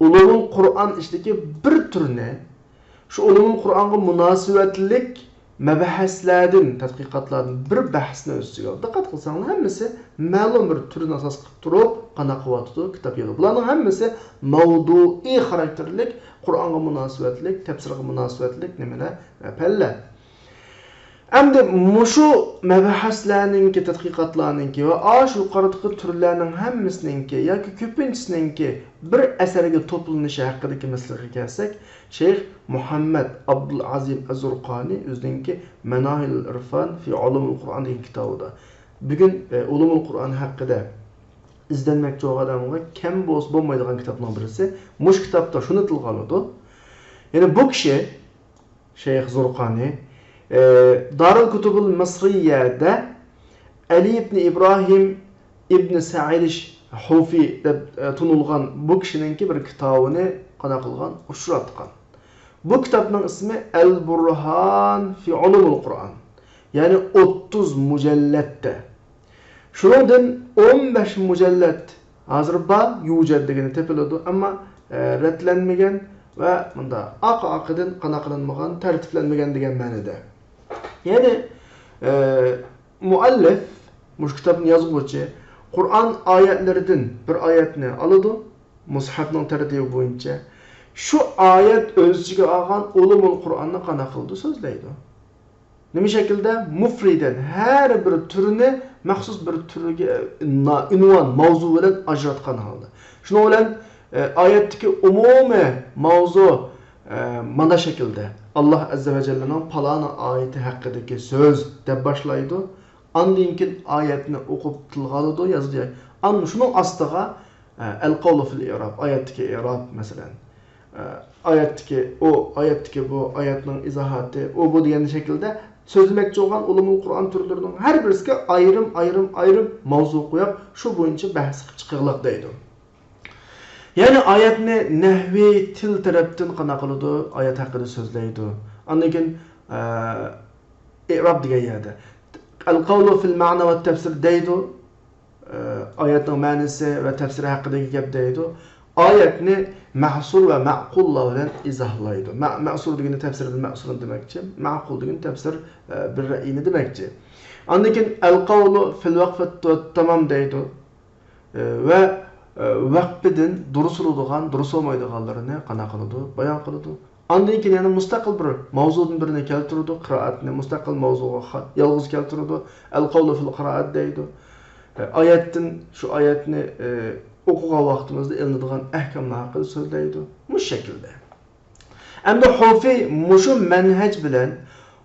ئۇلۇمۇل قۇرئان ئىچىدىكى بىر تۈرنى، شۇ ئۇلۇمۇل قۇرئانغا مۇناسىۋەتلىك مەبھەسلەردىن، تەتقىقاتلاردىن بىر بەھسنى ئۆز ئىچىگە ئالىدۇ. دىققەت قىلساڭلار، ھەممىسى مەلۇم بىر تۈرنى ئاساس قىلىپ تۇرۇپ قانداق قىلىۋاتىدۇ، كىتاب يازىدۇ. بۇلارنىڭ ھەممىسى مەۋدۇئىي خاراكتېرلىك، قۇرئانغا مۇناسىۋەتلىك، تەپسىرغا مۇناسىۋەتلىك نېمىلەر، ئە، پەنلەر. ئەمدى مۇشۇ مەبھەسلەرنىڭكى، تەتقىقاتلارنىڭكى ۋە ئاشۇ يۇقىرىدىكى تۈرلەرنىڭ ھەممىسىنىڭكى ياكى كۆپىنچىسىنىڭكى بىر ئەسەرگە توپلىنىشى ھەققىدىكى مەسىلىگە كەلسەك، شەيخ مۇھەممەد ئابدۇلئازىم ئەززۇرقانى ئۆزىنىڭكى مەناھىلۇل ئىرفان فى ئۇلۇمۇل قۇرئان دېگەن كىتابىدا، بۈگۈن، ئە، ئۇلۇمۇل قۇرئان ھەققىدە ئىزدەنمەكچى بولغان ئادەمگە كەم بولسا بولمايدىغان كىتابنىڭ بىرسى. مۇشۇ كىتابتا شۇنى تىلغا ئالىدۇ. يەنى بۇ كىشى شەيخ زۇرقانى، ئى، دارۇل كۇتۇبۇل مىسرىيەدە ئەلى ئىبنى ئىبراھىم ئىبنى سەئىدىش ھۇفى دەپ، ئى، تونۇلغان بۇ كىشىنىڭكى بىر كىتابىنى قانداق قىلغان؟ ئۇچراتقان. بۇ كىتابنىڭ ئىسمى ئەل بۇرھان فى ئۇلۇمۇل قۇرئان، يەنى ئوتتۇز مۇجەللەتتە. شۇنىڭدىن ئون بەش مۇجەللەت ھازىر بار، يۇجەد دېگىنى تېپىلىدۇ، ئەمما، ئە، رەتلەنمىگەن ۋە مۇندا ئارقا-ئارقىدىن قانداق قىلىنمىغان، تەرتىپلەنمىگەن دېگەن مەنىدە. يەنى، ئە، مۇئەللىف، مۇشۇ كىتابنى يازغۇچى، قۇرئان ئايەتلىرىدىن بىر ئايەتنى ئالىدۇ، مۇسھەپنىڭ تەرتىپى بويىچە. شۇ ئايەت ئۆز ئىچىگە ئالغان ئۇلۇمۇل قۇرئاننى قانداق قىلىدۇ؟ سۆزلەيدۇ. نېمە شەكىلدە؟ مۇفرىدەن، ھەر بىر تۈرنى مەخسۇس بىر تۈرگە، ئۇنۋان، ماۋزۇ بىلەن ئاجراتقان ھالدا. شۇنىڭ بىلەن، ئە، ئايەتتىكى ئومۇمىي ماۋزۇ، ئە، مانا شەكىلدە. ئاللا ئەززە ۋە جەللىنىڭ پالانى ئايىتى ھەققىدىكى سۆز دەپ باشلايدۇ. ئاندىن كېيىن ئايەتنى ئوقۇپ تىلغا ئالىدۇ، يازىدۇ. ئاندىن شۇنىڭ ئاستىغا، ئە، ئەل قەۋلۇ فىل ئىئراب، ئايەتتىكى ئىئراب، مەسىلەن. ئايەتتىكى ئۇ، ئايەتتىكى بۇ، ئايەتنىڭ ئىزاھاتى، ئۇ بۇ دېگەن شەكىلدە سۆزلىمەكچى بولغان ئۇلۇمۇل قۇرئان تۈرلىرىنىڭ ھەر بىرسىگە ئايرىم، ئايرىم، ئايرىم ماۋزۇ قويۇپ، شۇ بويىچە بەھس قىلىپ چىقىغلىق دەيدۇ. يەنى ئايەتنى نەھۋىي تىل تەرەپتىن قانداق قىلىدۇ؟ ئايەت ھەققىدە سۆزلەيدۇ. ئاندىن كېيىن، ئە، ئىئراب دېگەن يەردە. ئەل قەۋلۇ فىل مەنا ۋە تەفسىر دەيدۇ. ئايەتنىڭ مەنىسى ۋە تەپسىرى ھەققىدىكى گەپ دەيدۇ. ئايەتنى مەھسۇر ۋە مەقۇللار بىلەن ئىزاھلايدۇ. مە-، مەسۇر دېگىنى تەپسىر بىل مەسۇرنى دېمەكچى. مەقۇل دېگىنى تەپسىر، ئە، بىل رەئينى دېمەكچى. ئاندىن كېيىن ئەل قەۋلۇ فىل ۋەقفەت ۋە تامام دەيدۇ. ئە، ۋە، ئە، ۋەقپىدىن دۇرۇس بولىدىغان، دۇرۇس بولمايدىغانلىرىنى قانداق قىلىدۇ؟ بايان قىلىدۇ. ئاندىن كېيىن يەنە مۇستەقىل بىر ماۋزۇدىن بىرىنى كەلتۈرىدۇ، قىرائەتنى مۇستەقىل ماۋزۇغا خا-، يالغۇز كەلتۈرىدۇ. ئەل قەۋلۇ فىل قىرائەت دەيدۇ. ئايەتتىن، شۇ ئايەتنى، ئە، ئوقۇغان ۋاقتىمىزدا ئېلىنىدىغان ئەھكاملار ھەققىدە سۆزلەيدۇ. مۇشۇ شەكىلدە. ئەمدى ھۇفى مۇشۇ مەنھەج بىلەن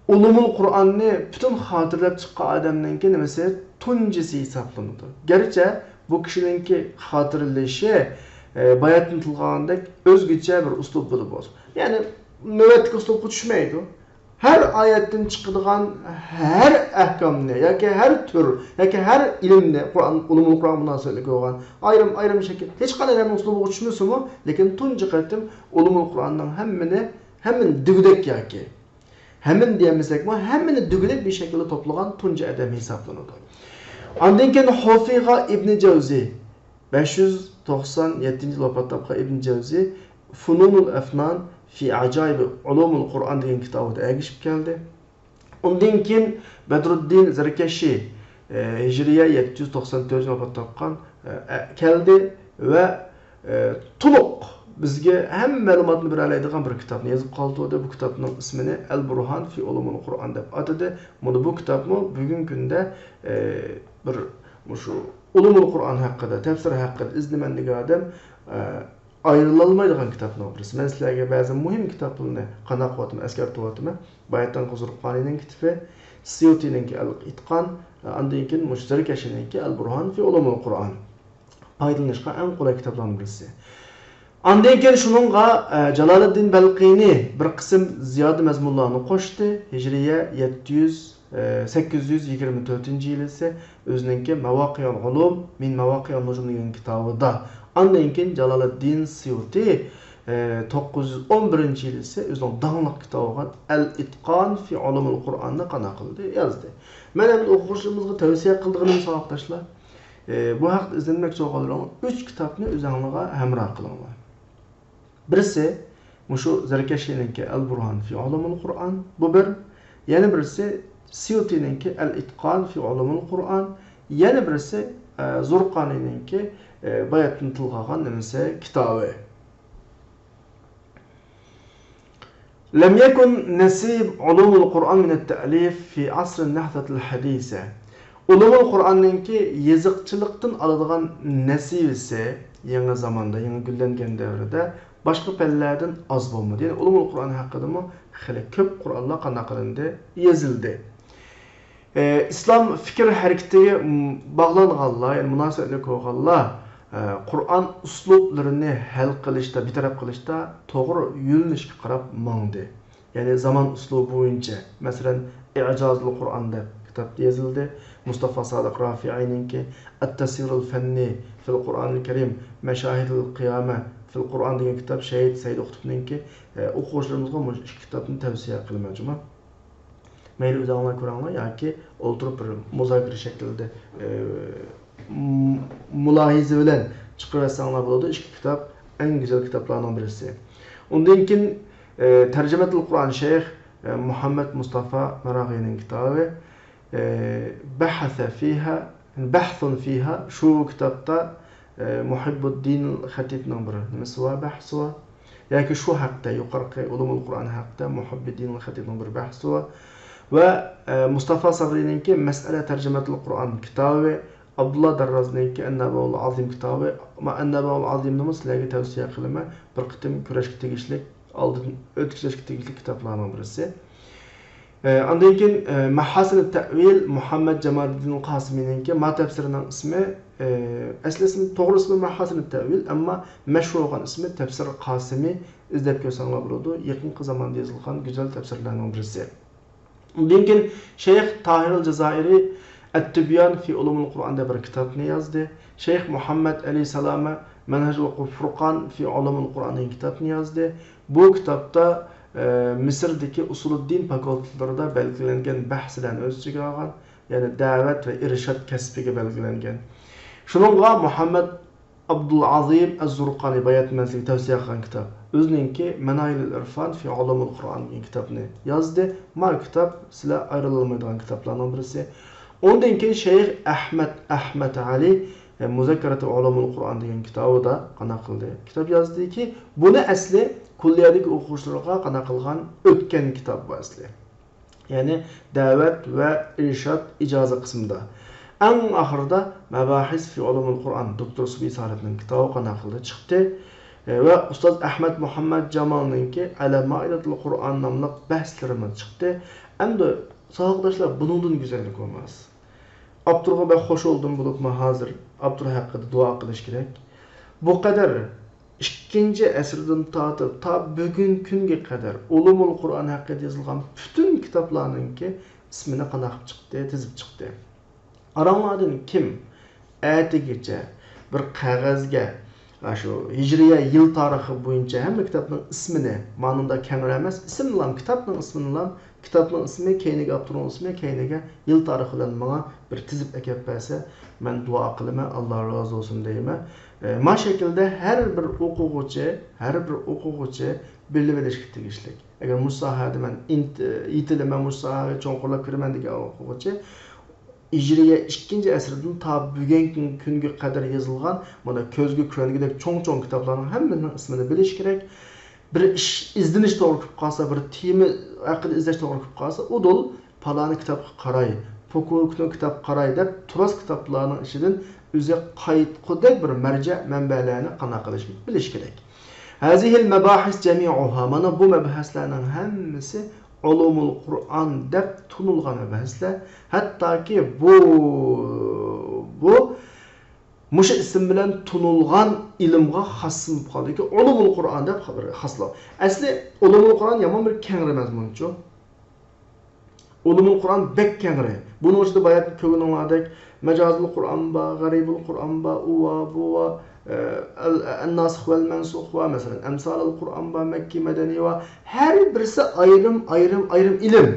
ئۇلۇمۇل قۇرئاننى پۈتۈن خاتىرىلەپ چىققان ئادەمنىڭكى نېمىسى؟ تۇنجىسى ھېسابلىنىدۇ. گەرچە بۇ كىشىنىڭكى خاتىرىلىشى، ئە، باياتىن تىلغا ئالغاندەك ئۆزگىچە بىر ئۇسلۇبىدا بولسا. يەنى نۆۋەتتىكى ئۇسلۇبقا چۈشمەيدۇ. ھەر ئايەتتىن چىقىدىغان ھەر ئەھكامنى ياكى ھەر تۈر ياكى ھەر ئىلىمنى، قۇرئان، ئۇلۇمۇل قۇرئانغا مۇناسىۋەتلىك بولغان ئايرىم-ئايرىم شەكىل، ھېچقانداق ئۇسلۇبىغا چۈشمىسىمۇ، لېكىن تۇنجى قېتىم ئۇلۇمۇل قۇرئاننىڭ ھەممىنى، ھەممىنى دېگۈدەك ياكى ھەممىنى دېيەلمىسەكمۇ، ھەممىنى دېگۈدەك بىر شەكىلدە توپلىغان تۇنجى ئادەم ھېسابلىنىدۇ. ئاندىن كېيىن ھۇفىغا ئىبنى جەۋزى، بەش يۈز توقسان يەتتىنچى يىل ۋاپات تاپقان ئىبن جەۋزى فۇنۇنۇل ئەفنان فى ئاجايىب ئۇلۇمۇل قۇرئان دېگەن كىتابىدا ئەگىشىپ كەلدى. ئۇندىن كېيىن بەدرۇددىن زەركەشى، ئە، ھىجرىيە يەتتە يۈز توقسان تۆتىنچى يىل ۋاپات تاپقان، ئە، ئە، كەلدى ۋە، ئە، تولۇق بىزگە ھەممە مەلۇماتنى بېرەلەيدىغان بىر كىتابنى يېزىپ قالدۇردى. بۇ كىتابنىڭ ئىسمىنى ئەل بۇرھان فى ئۇلۇمۇل قۇرئان دەپ ئاتىدى. مانا بۇ كىتابمۇ بۈگۈنكى كۈندە، ئە، بىر مۇشۇ ئۇلۇمۇل قۇرئان ھەققىدە، تەپسىر ھەققىدە ئىزدىنىمەن دېگەن ئادەم، ئە، ئايرىلالمايدىغان كىتابنىڭ بىرسى. مەن سىلەرگە بەزى مۇھىم كىتابلىرىنى قانداق قىلىۋاتىمەن، ئەسكەرتىۋاتىمەن. باياتىنقى زۇرقانىنىڭ كىتابى، سيۇتىنىڭكى ئەل ئىتقان، ئاندىن كېيىن مۇشۇ زەركەشىنىڭكى ئەل بۇرھان فى ئۇلۇمۇل قۇرئان. پايدىلىنىشقا ئەڭ قولاي كىتابلارنىڭ بىرسى. ئاندىن كېيىن شۇنىڭغا، ئە، جالالىددىن بەلقىنى بىر قىسىم زىيادە مەزمۇنلارنى قوشتى. ھىجرىيە يەتتە يۈز، ئە، سەككىز يۈز يىگىرمە تۆتىنچى يىل ئىسى ئۆزىنىڭكى مەۋاقىئۇل ئۇلۇم مىن مەۋاقىئۇل نۇجۇم دېگەن كىتابىدا. ئاندىن كېيىن جالالىددىن سيۇتى، ئە، توققۇز يۈز ئون بىرىنچى يىل ئىسى ئۆزىنىڭ داڭلىق كىتابى بولغان ئەل ئىتقان فى ئۇلۇمۇل قۇرئاننى قانداق قىلدى، يازدى. مەن ئەمدى ئوقۇغۇچىلىرىمىزغا تەۋسىيە قىلىدىغىنىم، ساۋاقداشلار، ئە، بۇ ھەقتە ئىزدەنمەكچى بولغانلىرىڭلار ئۈچ كىتابنى ئۆزۈڭلارغا ھەمراھ قىلىڭلار. بىرسى مۇشۇ زەركەشىنىڭكى ئەل بۇرھان فى ئۇلۇمۇل قۇرئان، بۇ بىر. يەنە بىرسى سيۇتىنىڭكى ئەل ئىتقان فى ئۇلۇمۇل قۇرئان. يەنە بىرسى، ئە، زۇرقانىنىڭكى، ئە، باياتىن تىلغا ئالغان نېمىسى كىتابى. لم يكن نسيب علوم القرآن من التأليف في عصر النهضة الحديثة. ئۇلۇمۇل قۇرئاننىڭكى يېزىقچىلىقتىن ئالىدىغان نەسىۋىسى يېڭى زاماندا، يېڭى گۈللەنگەن دەۋردە باشقا پەنلەردىن ئاز بولمىدى. يەنى ئۇلۇمۇل قۇرئان ھەققىدىمۇ خېلى كۆپ قۇرئانلار قانداق قىلىندى، يېزىلدى. ئە، ئىسلام پىكىر ھەرىكىتىگە، م، باغلانغانلار، يەنى مۇناسىۋەتلىك بولغانلار، ئە، قۇرئان ئۇسلۇبلىرىنى ھەل قىلىشتا، بىتەرەپ قىلىشتا توغرا يۆنىلىشكە قاراپ ماڭدى. يەنى زامان ئۇسلۇبى بويىچە، مەسىلەن، ئىجازۇل قۇرئان دەپ كىتاب يېزىلدى. مۇستافا سادىق رافىئىنىڭكى ئەتتەسۋىرۇل فەننى فىل قۇرئانىل كەرىم، مەشاھىدۇل قىيامە فىل قۇرئان دېگەن كىتاب شەھىت سەيىد قۇتۇپنىڭكى. ئە، ئوقۇغۇچىلىرىمىزغا مۇشۇ ئىككى كىتابنى تەۋسىيە قىلىمەن جۇمۇ. مەيلى ئۆزۈڭلار كۆرۈڭلار ياكى ئولتۇرۇپ بىر مۇزاكىرە شەكلىدە، ئە، م-، مۇلاھىزە بىلەن چىقىرىۋەتسەڭلار بولىدۇ. ئىككى كىتاب ئەڭ گۈزەل كىتابلارنىڭ بىرسى. ئۇندىن كېيىن، ئە، تەرجىمەتۇل قۇرئان شەيخ، ئە، مۇھەممەد مۇستافا مەراغىنىڭ كىتابى، ئە، بەھەسە فىھا، بەھسۇن فىھا، شۇ كىتابتا، ئە، مۇھىببۇددىن خەتىبنىڭ بىر نېمىسى بار، بەھسى بار. ياكى شۇ ھەقتە، يۇقىرىقى ئۇلۇمۇل قۇرئان ھەقتە مۇھىببۇددىن خەتىبنىڭ بىر بەھسى بار. ۋە، ئە، مۇستافا سەبرىنىڭكى مەسئەلە تەرجىمەتۇل قۇرئان كىتابى، ئابدۇللا دەررازنىڭكى ئەننەبەئۇل ئازىم كىتابى، ما ئەننەبەئۇل ئازىمنىمۇ سىلەرگە تەۋسىيە قىلىمەن. بىر قېتىم كۆرۈشكە تېگىشلىك، ئالدىن ئۆتكۈزۈشكە تېگىشلىك كىتابلارنىڭ بىرسى. ئە، ئاندىن كېيىن، ئە، مەھاسىنىت تەئۋىل، مۇھەممەد جامالىددىن قاسىمىنىڭكى. ما تەپسىرىنىڭ ئىسمى، ئە، ئەسلى ئىسمى، توغرا ئىسمى مەھاسىنىت تەئۋىل، ئەمما مەشھۇر بولغان ئىسمى تەپسىر قاسىمى. ئىزدەپ كۆرسەڭلار بولىدۇ. يېقىنقى زاماندا يېزىلغان گۈزەل تەپسىرلەرنىڭ بىرسى. ئۇندىن كېيىن شەيخ تاھىرىل جازائىرى ئەتتىبيان فى ئۇلۇمۇل قۇرئان دەپ بىر كىتابنى يازدى. شەيخ مۇھەممەد ئەلى سالامە مەنھەجۇل فۇرقان فى ئۇلۇمۇل قۇرئان دېگەن كىتابنى يازدى. بۇ كىتابتا، ئە، مىسىردىكى ئۇسۇلۇددىن فاكۇلتېتلىرىدا بەلگىلەنگەن بەھسلەرنى ئۆز ئىچىگە ئالغان، يەنى دەۋەت ۋە ئىرشاد كەسپىگە بەلگىلەنگەن. شۇنىڭغا مۇھەممەد ئابدۇلئازىم ئەز-زۇرقانى باياتمەن سىزگە تەۋسىيە قىلغان كىتاب. ئۆزىنىڭكى مەنايىل ئىرفان فى ئۇلۇمۇل قۇرئان دېگەن كىتابنى يازدى. ما كىتاب سىلەر ئايرىلالمايدىغان كىتابلارنىڭ بىرسى. ئۇندىن كېيىن شەيخ ئەھمەد، ئەھمەد ئەلى، ئە، مۇزەككەراتى ئۇلۇمۇل قۇرئان دېگەن كىتابىدا قانداق قىلدى؟ كىتاب يازدىكى، بۇنى ئەسلى كۇللىيەدىكى ئوقۇغۇچىلىرىغا قانداق قىلغان؟ ئۆتكەن كىتاب بۇ ئەسلى. يەنى دەۋەت ۋە ئىرشاد ئىجازە قىسمىدا. ئەڭ ئاخىرىدا مەباھىس فى ئۇلۇمۇل قۇرئان، دوكتور سۇبھى سالىھنىڭ كىتابى قانداق قىلدى؟ چىقتى. ئە، ۋە ئۇستاز ئەھمەد مۇھەممەد جامالنىڭكى ئەلا مائىدەتۇل قۇرئان ناملىق بەھسلىرىمۇ چىقتى. ئەمدى ساۋاقداشلار، بۇنىڭدىن گۈزەللىك بولماس. ئاپتورغا بەك خوش بولدۇم، بولۇپمۇ ھازىر ئاپتور ھەققىدە دۇئا قىلىش كېرەك. بۇ قەدەر ئىككىنچى ئەسىردىن تارتىپ تا بۈگۈنكى كۈنگە قەدەر ئۇلۇمۇل قۇرئان ھەققىدە يېزىلغان پۈتۈن كىتابلارنىڭكى ئىسمىنى قانداق قىلىپ چىقتى، تىزىپ چىقتى. ئاراڭلاردىن كىم ئەتىگىچە بىر قەغەزگە، ئاشۇ ھىجرىيە يىل تارىخى بويىچە ھەممە كىتابنىڭ ئىسمىنى، مانىڭدا كەڭرى ئەمەس، ئىسمىنىلا، كىتابنىڭ ئىسمىنىلا كىتابنىڭ ئىسمى، كەينىگە ئاپتورنىڭ ئىسمى، كەينىگە يىل تارىخى بىلەن ماڭا بىر تىزىپ ئەكەپ بەرسە، مەن دۇئا قىلىمەن، ئاللا رازى بولسۇن دەيمەن. ئە، ما شەكىلدە ھەر بىر ئوقۇغۇچى، ھەر بىر ئوقۇغۇچى بىلىۋېلىشقا تېگىشلىك. ئەگەر مۇشۇ ساھەدە مەن ئىنت-، يېتىلىمەن، مۇشۇ ساھەگە چوڭقۇرلاپ كىرىمەن دېگەن ئوقۇغۇچى، ھىجرىيە ئىككىنچى ئەسىردىن تا بۈگۈنكى كۈنگە قەدەر يېزىلغان، مانا، كۆزگە كۆرۈنگۈدەك چوڭ-چوڭ كىتابلارنىڭ ھەممىسىنىڭ ئىسمىنى بىلىش كېرەك. بىر ئىش ئىزدىنىش توغرا كېلىپ قالسا، بىر تېما ھەققىدە ئىزدەش توغرا كېلىپ قالسا، ئۇدۇل پالانى كىتابقا قاراي، پوكوكنىڭ كىتابقا قاراي دەپ، تۇراس كىتابلارنىڭ ئىچىدىن ئۆزى قايتقۇدەك بىر مەرجە مەنبەلەرنى قانداق قىلىش، بىلىش كېرەك. ھازىھىل مەباھىس جەمىئۇھا، مانا بۇ مەبھەسلەرنىڭ ھەممىسى ئۇلۇمۇل قۇرئان دەپ تونۇلغان مەبھەسلەر. ھەتتاكى بۇ، بۇ مۇشۇ ئىسىم بىلەن تونۇلغان ئىلىمغا خاس بولۇپ قالدىكى، ئۇلۇمۇل قۇرئان دەپ خاس. ئەسلى ئۇلۇمۇل قۇرئان يامان بىر كەڭرى مەزمۇنچۇ. ئۇلۇمۇل قۇرئان بەك كەڭرى. بۇنىڭ ئىچىدە بايا كۆرگىنىڭلاردەك مەجازىل قۇرئان بار، غەرىبۇل قۇرئان بار، ئۇ بار، بۇ بار، ئە، ئەل-، ئەنناسىخ ۋەل مەنسۇخ بار، مەسىلەن، ئەمسالىل قۇرئان بار، مەككى مەدەنىي بار. ھەر بىرسى ئايرىم، ئايرىم، ئايرىم ئىلىم.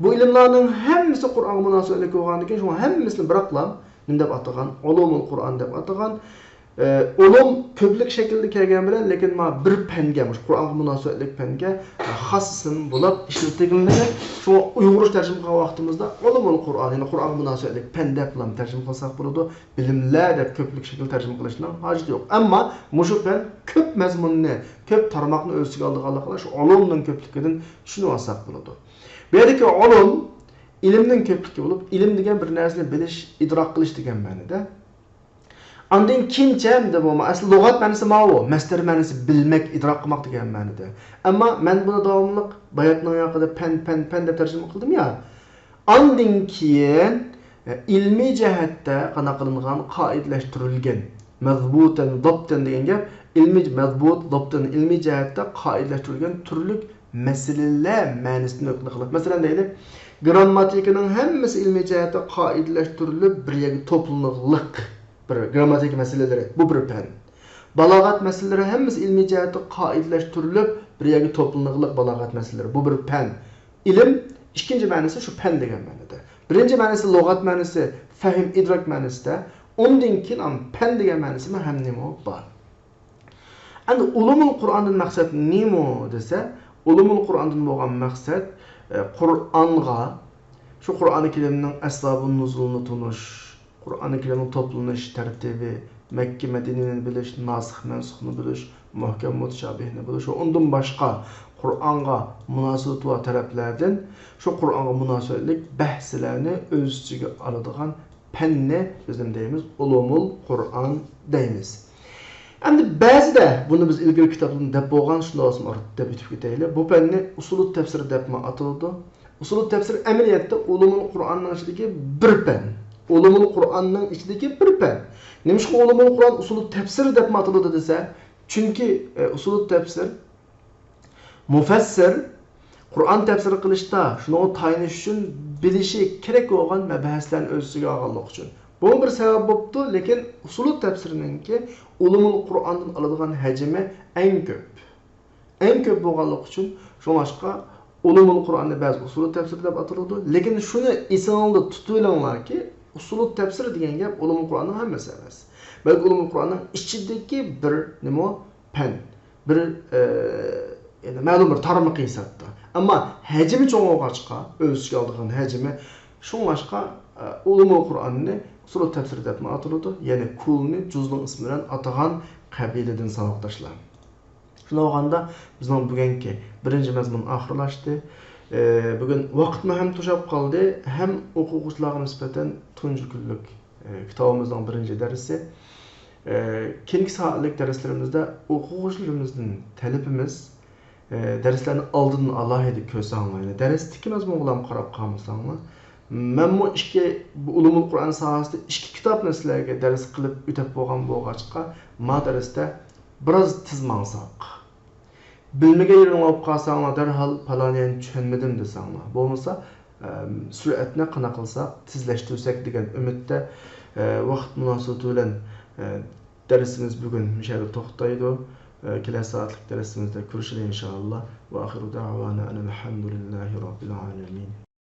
بۇ ئىلىملارنىڭ ھەممىسى قۇرئانغا مۇناسىۋەتلىك بولغاندىكىن، شۇڭا ھەممىسىنى بىراقلا نېمە دەپ ئاتىغان؟ ئۇلۇمۇل قۇرئان دەپ ئاتىغان. ئە، ئۇلۇم كۆپلۈك شەكلىدە كەلگەن بىلەن، لېكىن مانا بىر پەنگە، مۇشۇ قۇرئانغا مۇناسىۋەتلىك پەنگە، ئە، خاس ئىسىم بولۇپ ئىشلىتىلگەنلىكى، شۇڭا ئۇيغۇرچە تەرجىمە قىلغان ۋاقتىمىزدا ئۇلۇمۇل قۇرئان، يەنى قۇرئانغا مۇناسىۋەتلىك پەن دەپلا تەرجىمە قىلساق بولىدۇ. بىلىملەر دەپ كۆپلۈك شەكىل تەرجىمە قىلىشنىڭ ھاجىتى يوق. ئەمما مۇشۇ پەن كۆپ مەزمۇننى، كۆپ تارماقنى ئۆز ئىچىگە ئالىدىغانلىقىنى شۇ ئۇلۇمنىڭ كۆپلۈكىدىن چۈشىنىۋالساق بولىدۇ. بۇ يەردىكى ئۇلۇم ئىلىمنىڭ كۆپلۈكى بولۇپ، ئىلىم دېگەن بىر نەرسىنى بىلىش، ئىدراك قىلىش دېگەن مەنىدە. ئاندىن كېيىنچە ئەمدى بۇ، ئەسلى لۇغەت مەنىسى ماۋۇ، مەسدەر مەنىسى بىلمەك، ئىدراك قىلماق دېگەن مەنىدە. ئەمما مەن بۇنى داۋاملىق باياتنىڭ ياقىدا پەن، پەن، پەن دەپ تەرجىمە قىلدىم يا. ئاندىن كېيىن، ئە، ئىلمىي جەھەتتە قانداق قىلىنغان، قائىدىلەشتۈرۈلگەن، مەزبۇتەن، دابتەن دېگەن گەپ، ئىلمىي مەزبۇت، دابتەن، ئىلمىي جەھەتتە قائىدىلەشتۈرۈلگەن تۈرلۈك مەسىلىلەر مەنىسىنى ئۆتنە قىلىپ. مەسىلەن دەيلى، گرامماتىكىنىڭ ھەممىسى ئىلمىي جەھەتتە قائىدىلەشتۈرۈلۈپ، بىر يەرگە توپلىنىغلىق بىر گرامماتىكا مەسىلىلىرى، بۇ بىر پەن. بالاغەت مەسىلىلىرى ھەممىسى ئىلمىي جەھەتتە قائىدىلەشتۈرۈلۈپ، بىر يەرگە توپلىنىغلىق بالاغەت مەسىلىلىرى، بۇ بىر پەن. ئىلىم ئىككىنچى مەنىسى شۇ پەن دېگەن مەنىدە. بىرىنچى مەنىسى لۇغەت مەنىسى، فەھىم، ئىدراك مەنىسىدە. ئۇندىن كېيىن ئان پەن دېگەن مەنىسىمۇ ھەم نېمە بار. ئەمدى ئۇلۇمۇل قۇرئاندىن مەقسەت نېمە دېسە، ئۇلۇمۇل قۇرئاندىن بولغان مەقسەت، ئە، قۇرئانغا، شۇ قۇرئانى كەرىمنىڭ ئەسبابۇ نۇزۇلىنى تونۇش، قۇرئانى كەرىمنىڭ توپلىنىش تەرتىبى، مەككە مەدىنىنى بىلىش، ناسىخ مەنسۇخنى بىلىش، مۇھكەم مۇتەشابىھنى بىلىش ۋە ئۇندىن باشقا قۇرئانغا مۇناسىۋىتى بار تەرەپلەردىن شۇ قۇرئانغا مۇناسىۋەتلىك بەھسلەرنى ئۆز ئىچىگە ئالىدىغان پەننى بىز نېمە دەيمىز؟ ئۇلۇمۇل قۇرئان دەيمىز. ئەمدى بەزىدە بۇنى بىز ئىلگىرى كىتابتىن دەپ بولغان، شۇنداق بولسىمۇ ئارتۇق دەپ ئۆتۈپ كېتەيلى. بۇ پەننى ئۇسۇلۇت تەپسىر دەپمۇ ئاتىلىدۇ. ئۇسۇلۇت تەپسىر ئەمەلىيەتتە ئۇلۇمۇل قۇرئاننىڭ ئىچىدىكى بىر پەن. ئۇلۇمۇل قۇرئاننىڭ ئىچىدىكى بىر پەن. نېمىشقا ئۇلۇمۇل قۇرئان ئۇسۇلۇت تەپسىر دەپمۇ ئاتىلىدۇ دېسە، چۈنكى، ئە، ئۇسۇلۇت تەپسىر مۇفەسسىر قۇرئان تەپسىر قىلىشتا شۇنىڭغا تايىنىش ئۈچۈن بىلىشى كېرەك بولغان مەبھەسلەرنى ئۆز ئىچىگە ئالغانلىقى ئۈچۈن. بۇمۇ بىر سەۋەب بوپتۇ، لېكىن ئۇسۇلۇت تەپسىرنىڭكى ئۇلۇمۇل قۇرئاندىن ئالىدىغان ھەجمى ئەڭ كۆپ. ئەڭ كۆپ بولغانلىقى ئۈچۈن، شۇڭلاشقا ئۇلۇمۇل قۇرئاننى بەزى ئۇسۇلۇت تەپسىر دەپ ئاتىلىدۇ. لېكىن شۇنى ئېسىڭىزدە تۇتۇۋېلىڭلاركى، ئۇسۇلۇت تەپسىر دېگەن گەپ ئۇلۇمۇل قۇرئاننىڭ ھەممىسى ئەمەس. بەلكى ئۇلۇمۇل قۇرئاننىڭ ئىچىدىكى بىر نېمە پەن، بىر، ئە، يەنى مەلۇم بىر تارمىقى ھېسابتا. ئەمما ھەجمى چوڭ بولغاچقا، ئۆز ئىچىگە ئالىدىغان ھەجمى، شۇڭلاشقا، ئە، ئۇلۇمۇل قۇرئاننى ئۇسۇلۇت تەپسىر دەپمۇ ئاتىلىدۇ، يەنى كۇلنى جۇزنىڭ ئىسمى بىلەن ئاتىغان قەبىلىدىن، ساۋاقداشلار. شۇنداق بولغاندا، بىزنىڭ بۈگۈنكى بىرىنچى مەزمۇن ئاخىرلاشتى. ئە، بۈگۈن ۋاقىتمۇ ھەم توشاپ قالدى، ھەم ئوقۇغۇچىلارغا نىسبەتەن تۇنجى كۈنلۈك ئە، كىتابىمىزنىڭ بىرىنچى دەرسى. ئە، كېيىنكى سائەتلىك دەرسلىرىمىزدە ئوقۇغۇچىلىرىمىزدىن تەلىپىمىز، ئە، دەرسلەرنى ئالدىن ئالاھىدە كۆرسەڭلار، يەنى دەرستىكى مەزمۇنغىلا قاراپ قالمىساڭلار. مەنمۇ ئىككى، بۇ ئۇلۇمۇل قۇرئان ساھەسىدە ئىككى كىتابنى سىلەرگە دەرس قىلىپ ئۆتەپ بولغان بولغاچقا، ما دەرستە بىراز تېز ماڭساق. بىلمىگەن يېرىڭ بولۇپ قالساڭلار، دەرھال پالان يەرنى چۈشەنمىدىم دېسەڭلار. بولمىسا، ئەم، سۈرئەتنى قانداق قىلساق تېزلەشتۈرسەك دېگەن ئۈمىدتە، ئە، ۋاقىت مۇناسىۋىتى بىلەن، ئە، دەرسىمىز بۈگۈن مۇشۇ يەردە توختايدۇ. ئە، كېلەر سائەتلىك دەرسىمىزدە كۆرۈشەيلى ئىنشائاللا. ۋە ئاخىرۇ دەئۋانا ئەنىل ھەمدۇلىللاھى رەببىل ئالەمىن.